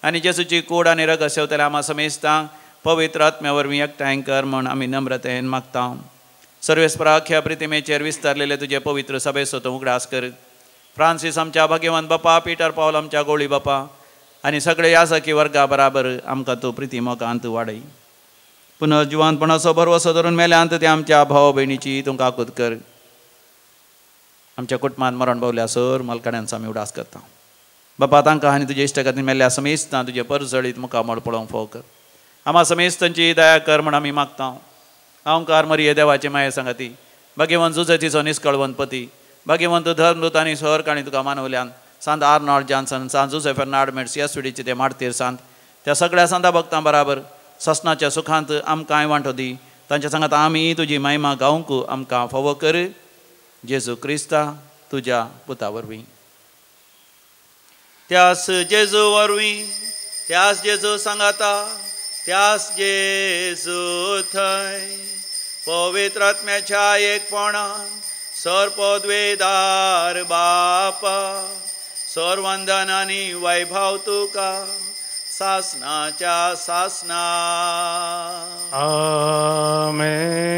आनी जेजूची कूड आनी रगत सेवतल्या आमा समेस्तांक पवित्र आत्म्या वरवीं एकठांय कर म्हूण आमी नम्रतेन मागता. सर्वेस्परा अख्ख्या प्रतिमेचेर विस्तारलेले तुजे पवित्र सभेचो तूं उगडास कर. फ्रांसीस आमच्या भाग्यवंत बापा, पीटर पावल आमच्या गोळी बापा आनी सगळे याजकी वर्गा बराबर आमकां तूं प्रिती मोगांत वाडय. पुनर्जिवंतपणाचो भरवसो धरून मेल्यांत ते आमच्या भाव भयणीची तूं काकूत कर. आमच्या कुटुंबान मरण पावल्या सर मलकाड्यांचो आमी उडास करता. बापा तांकां आनी तुजे इश्टागतीन मेल्ल्या समेस्तां तुजे परजळीत मुखामळ पळोवंक फावो कर. आमा समेस्तांची दया कर म्हूण आमी मागता. हांवकार मरिये देवाचे माये सांगाती, भाग्यवंत जुजतीचो निस्कळवंत पती, भाग्यवंत धर्मदूत आनी सहर काणी तुका मानवल्यान सांत आर्नॉल्ड जॉन्सन, सांत जुझे फेर्नाड मेड्स ह्या सुडीचे ते मार्तीर सांत, त्या सगळ्या सांता भक्तां बराबर ससनाच्या सुखांत आमकांय वांटो दी. तांच्या सांगात आमी तुजी महिमा गावंक आमकां फावो कर. जेजू क्रिस्ता तुज्या पुता वरवीं. त्यास जेजू वरवीं, त्यास जेजू सांगाता, त्यास जेजू थंय पवित्र आत्म्याच्या एकपणान सर्वपदवेदार बापा सर्वंदन आनी वैभव तुका सासनाच्या सासना. आमेन.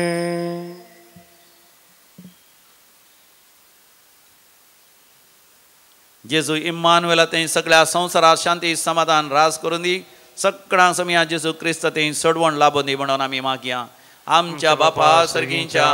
जेजू इम्मानुएला तें सगळ्या संवसारात शांती समाधान राज करून दी. सगळ्यांक समया जेजू क्रिस्त तें सोडवण लाबून दी म्हणून आमी मागया. आमच्या बापा सर्गींच्या,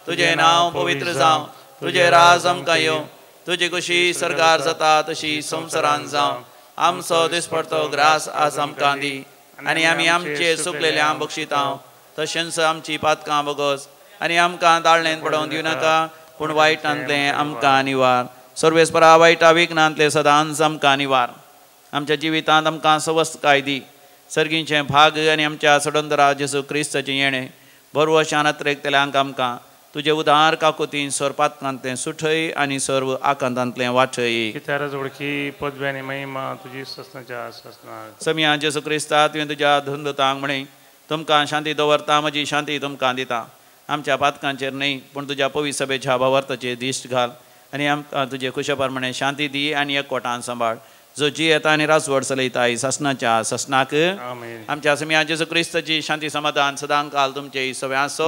तुजें नांव पवित्र जावं, तुजें राज आमकां येवं, तुजी कशी सरकार जाता तशी संवसारान जावं. आमचो दिसपडतो ग्रास आज आमकां दी आनी आमी आमचे चुकलेल्या बक्षितांव तशेंच आमची पातकां बगस आनी आमकां दाळणेन पडोवन दिवं नाका, पूण वायटांतलें आमकां निवार. सर्वेस्परा वायटा विघ्नांतलें सदांच आमकां निवार. आमच्या जिवितांत आमकां सवस्तकाय दी. सर्गींचें भाग आनी आमच्या सडंदरा जेजू क्रिस्ताचें येणें भरवशान अत्रेकतल्यांक आमकां तुजे उदार काकुतीन सर्पातकांतलें सुठय आनी सर्व आकांतांतलें वाटय. वळखी पदवी आनी महिमा तुजी ससनाच्या ससना. समया जेजू क्रिस्ता तुवें तुज्या धंदतांक म्हणे तुमकां शांती दवरता, म्हजी शांती तुमकां दिता. आमच्या पातकांचेर न्हय पूण तुज्या पवित्र सभेच्या भावार्थाचेर दिश्ट घाल आनी आमकां तुजे खुशे प्रमाणे शांती दी आनी एकवटान सांबाळ. जो जियेता आनी राजवट चलयता ससनाच्या ससनाक. आमच्या समया जेजू क्रिस्ताची शांती समाधान सदांकाल तुमचे सगळें आसो.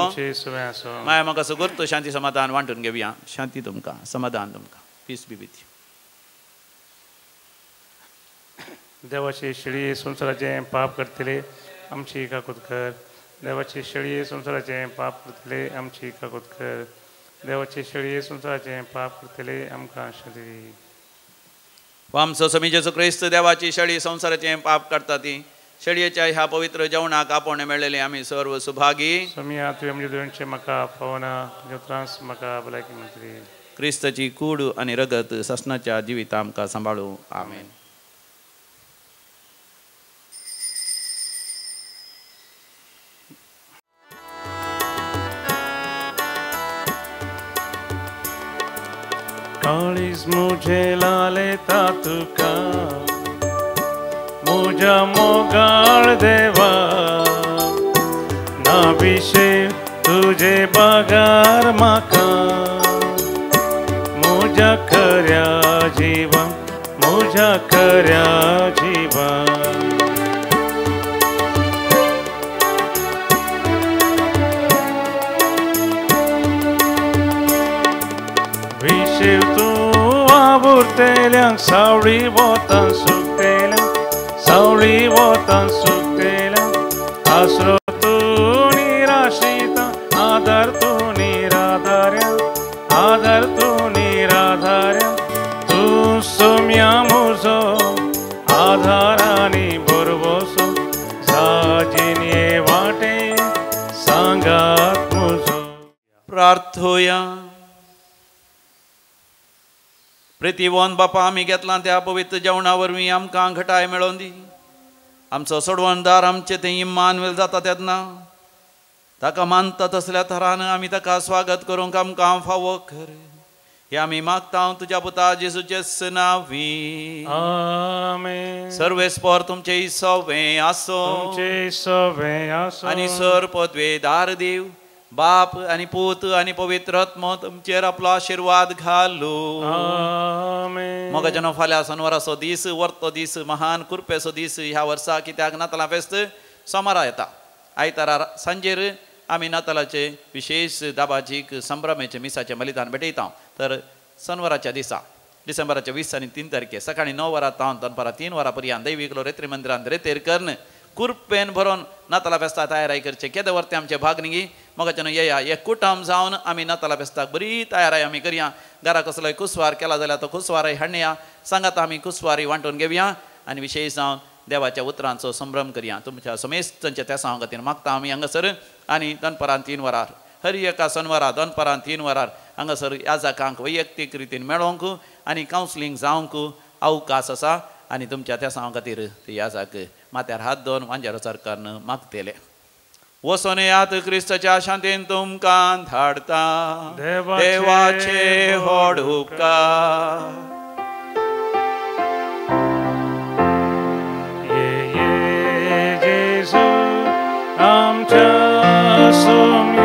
माया म्हाका सुगूर शांती समाधान वांटून घेवया. शांती तुमकां, समाधान तुमकां. Peace be with you. देवाची शेळी संवसाराचें पाप करतले आमची काकूत कर. देवाची शेळी संवसाराचें पाप करतले आमची काकूत कर. देवाची शेळी संवसाराचें पाप करतले आमकां शांती दी. आमचो समी जेजू क्रिस्त देवाची शेळी संवसाराचें पाप काडटा ती शेळयेच्या ह्या पवित्र जेवणाक आपोवणें मेळ्ळेलें आमी सर्व सुभागी. समिया तुवें म्हजे दोनशे म्हाका फावना, तुज्यो त्रास म्हाका भलायकी मेळटली. क्रिस्ताची कूड आनी रगत ससनाच्या जिविता आमकां सांबाळू. आमेन. काळीज मुझे लालेता तुका मुझ्या मोगाळ देवा, ना विशे तुझे बागार म्हाका मुझ्या खऱ्या जिवा, मुझ्या खऱ्या जिवा. आवुरतेल्यांक सावळी वोतान सुकतेल्यांक, सावळी वोतान सुकतेल्यांक आसरो तूं निराशिता, आदार तूं निराधार्या, आदार तूं निराधार्या. तूं सोम्या म्हजो आधार आनी भरवसो, जाजिनये वाटे सांगात म्हजो. प्रार्थोया. प्रितीवन बापा आमी घेतलां त्या पवित्र जेवणा वरवीं आमकां घटाय मेळोवन दी. आमचो सोडवणदार आमचें तें इम्मानुएल जाता तेन्ना ताका मानता तसल्या थरान आमी ताका स्वागत करूंक आमकां फावो कर. हे आमी मागता तुज्या पुता जेजूचे नांवी. आमेन. सर्वेस्पर तुमचे सवें आसो आनी सर पदवेदार देव बाप आनी पूत आनी पवित्र आत्मो तुमचेर आपलो आशिर्वाद घालू. आमेन. मोगाच्यानो फाल्यां सनवाराचो दीस, वर्तो दीस, महान कुरपेचो दीस. ह्या वर्सा कित्याक नातालां फेस्त सोमारा येता. आयतारा सांजेर आमी नातालाचे विशेश दाबाजीक संभ्रमेचे मिसाचें बलिदान भेटयता. तर सनवाराच्या दिसा डिसेंबराच्या 20 आनी 3 तारखे सकाळीं 9 वरां तावन दनपारां 3 वरां पर्यंत दैवीक रेत्री मंदिरांत रेतेर करून कुरपेन भरून नाताला फेस्ता तयाराय करचे. केदे वर्ते आमचे भाग न्ही मोगाच्यानो येया एक कुटुंब जावन आमी नाताला फेस्ताक बरी तयाराय आमी करया. घरा कसलोय कुसवार केला जाल्यार तो कुसवारय हाडया, सांगात आमी कुसवारी वांटून घेवया आनी विशेश जावन देवाच्या उतरांचो संभ्रम करया. तुमच्या समेस्तांच्या त्या सांगा खातीर मागता आमी हांगासर. आनी दनपारां 3 वरार हर एका सनवारा दनपारां 3 वरार हांगासर याजकांक वैयक्तीक रितीन मेळोंक आनी कावन्सिलींग जावंक अवकाश आसा. आनी तुमच्या त्या सांगा खातीर ते याजक माथ्यार हात दवरून वांजेरो सरकारन मागतले. वचोन येयात, क्रिस्ताच्या शांतीन तुमकां धाडता. देवाचे व्हड उपकार. ये जेजू आमच्या सोम्या.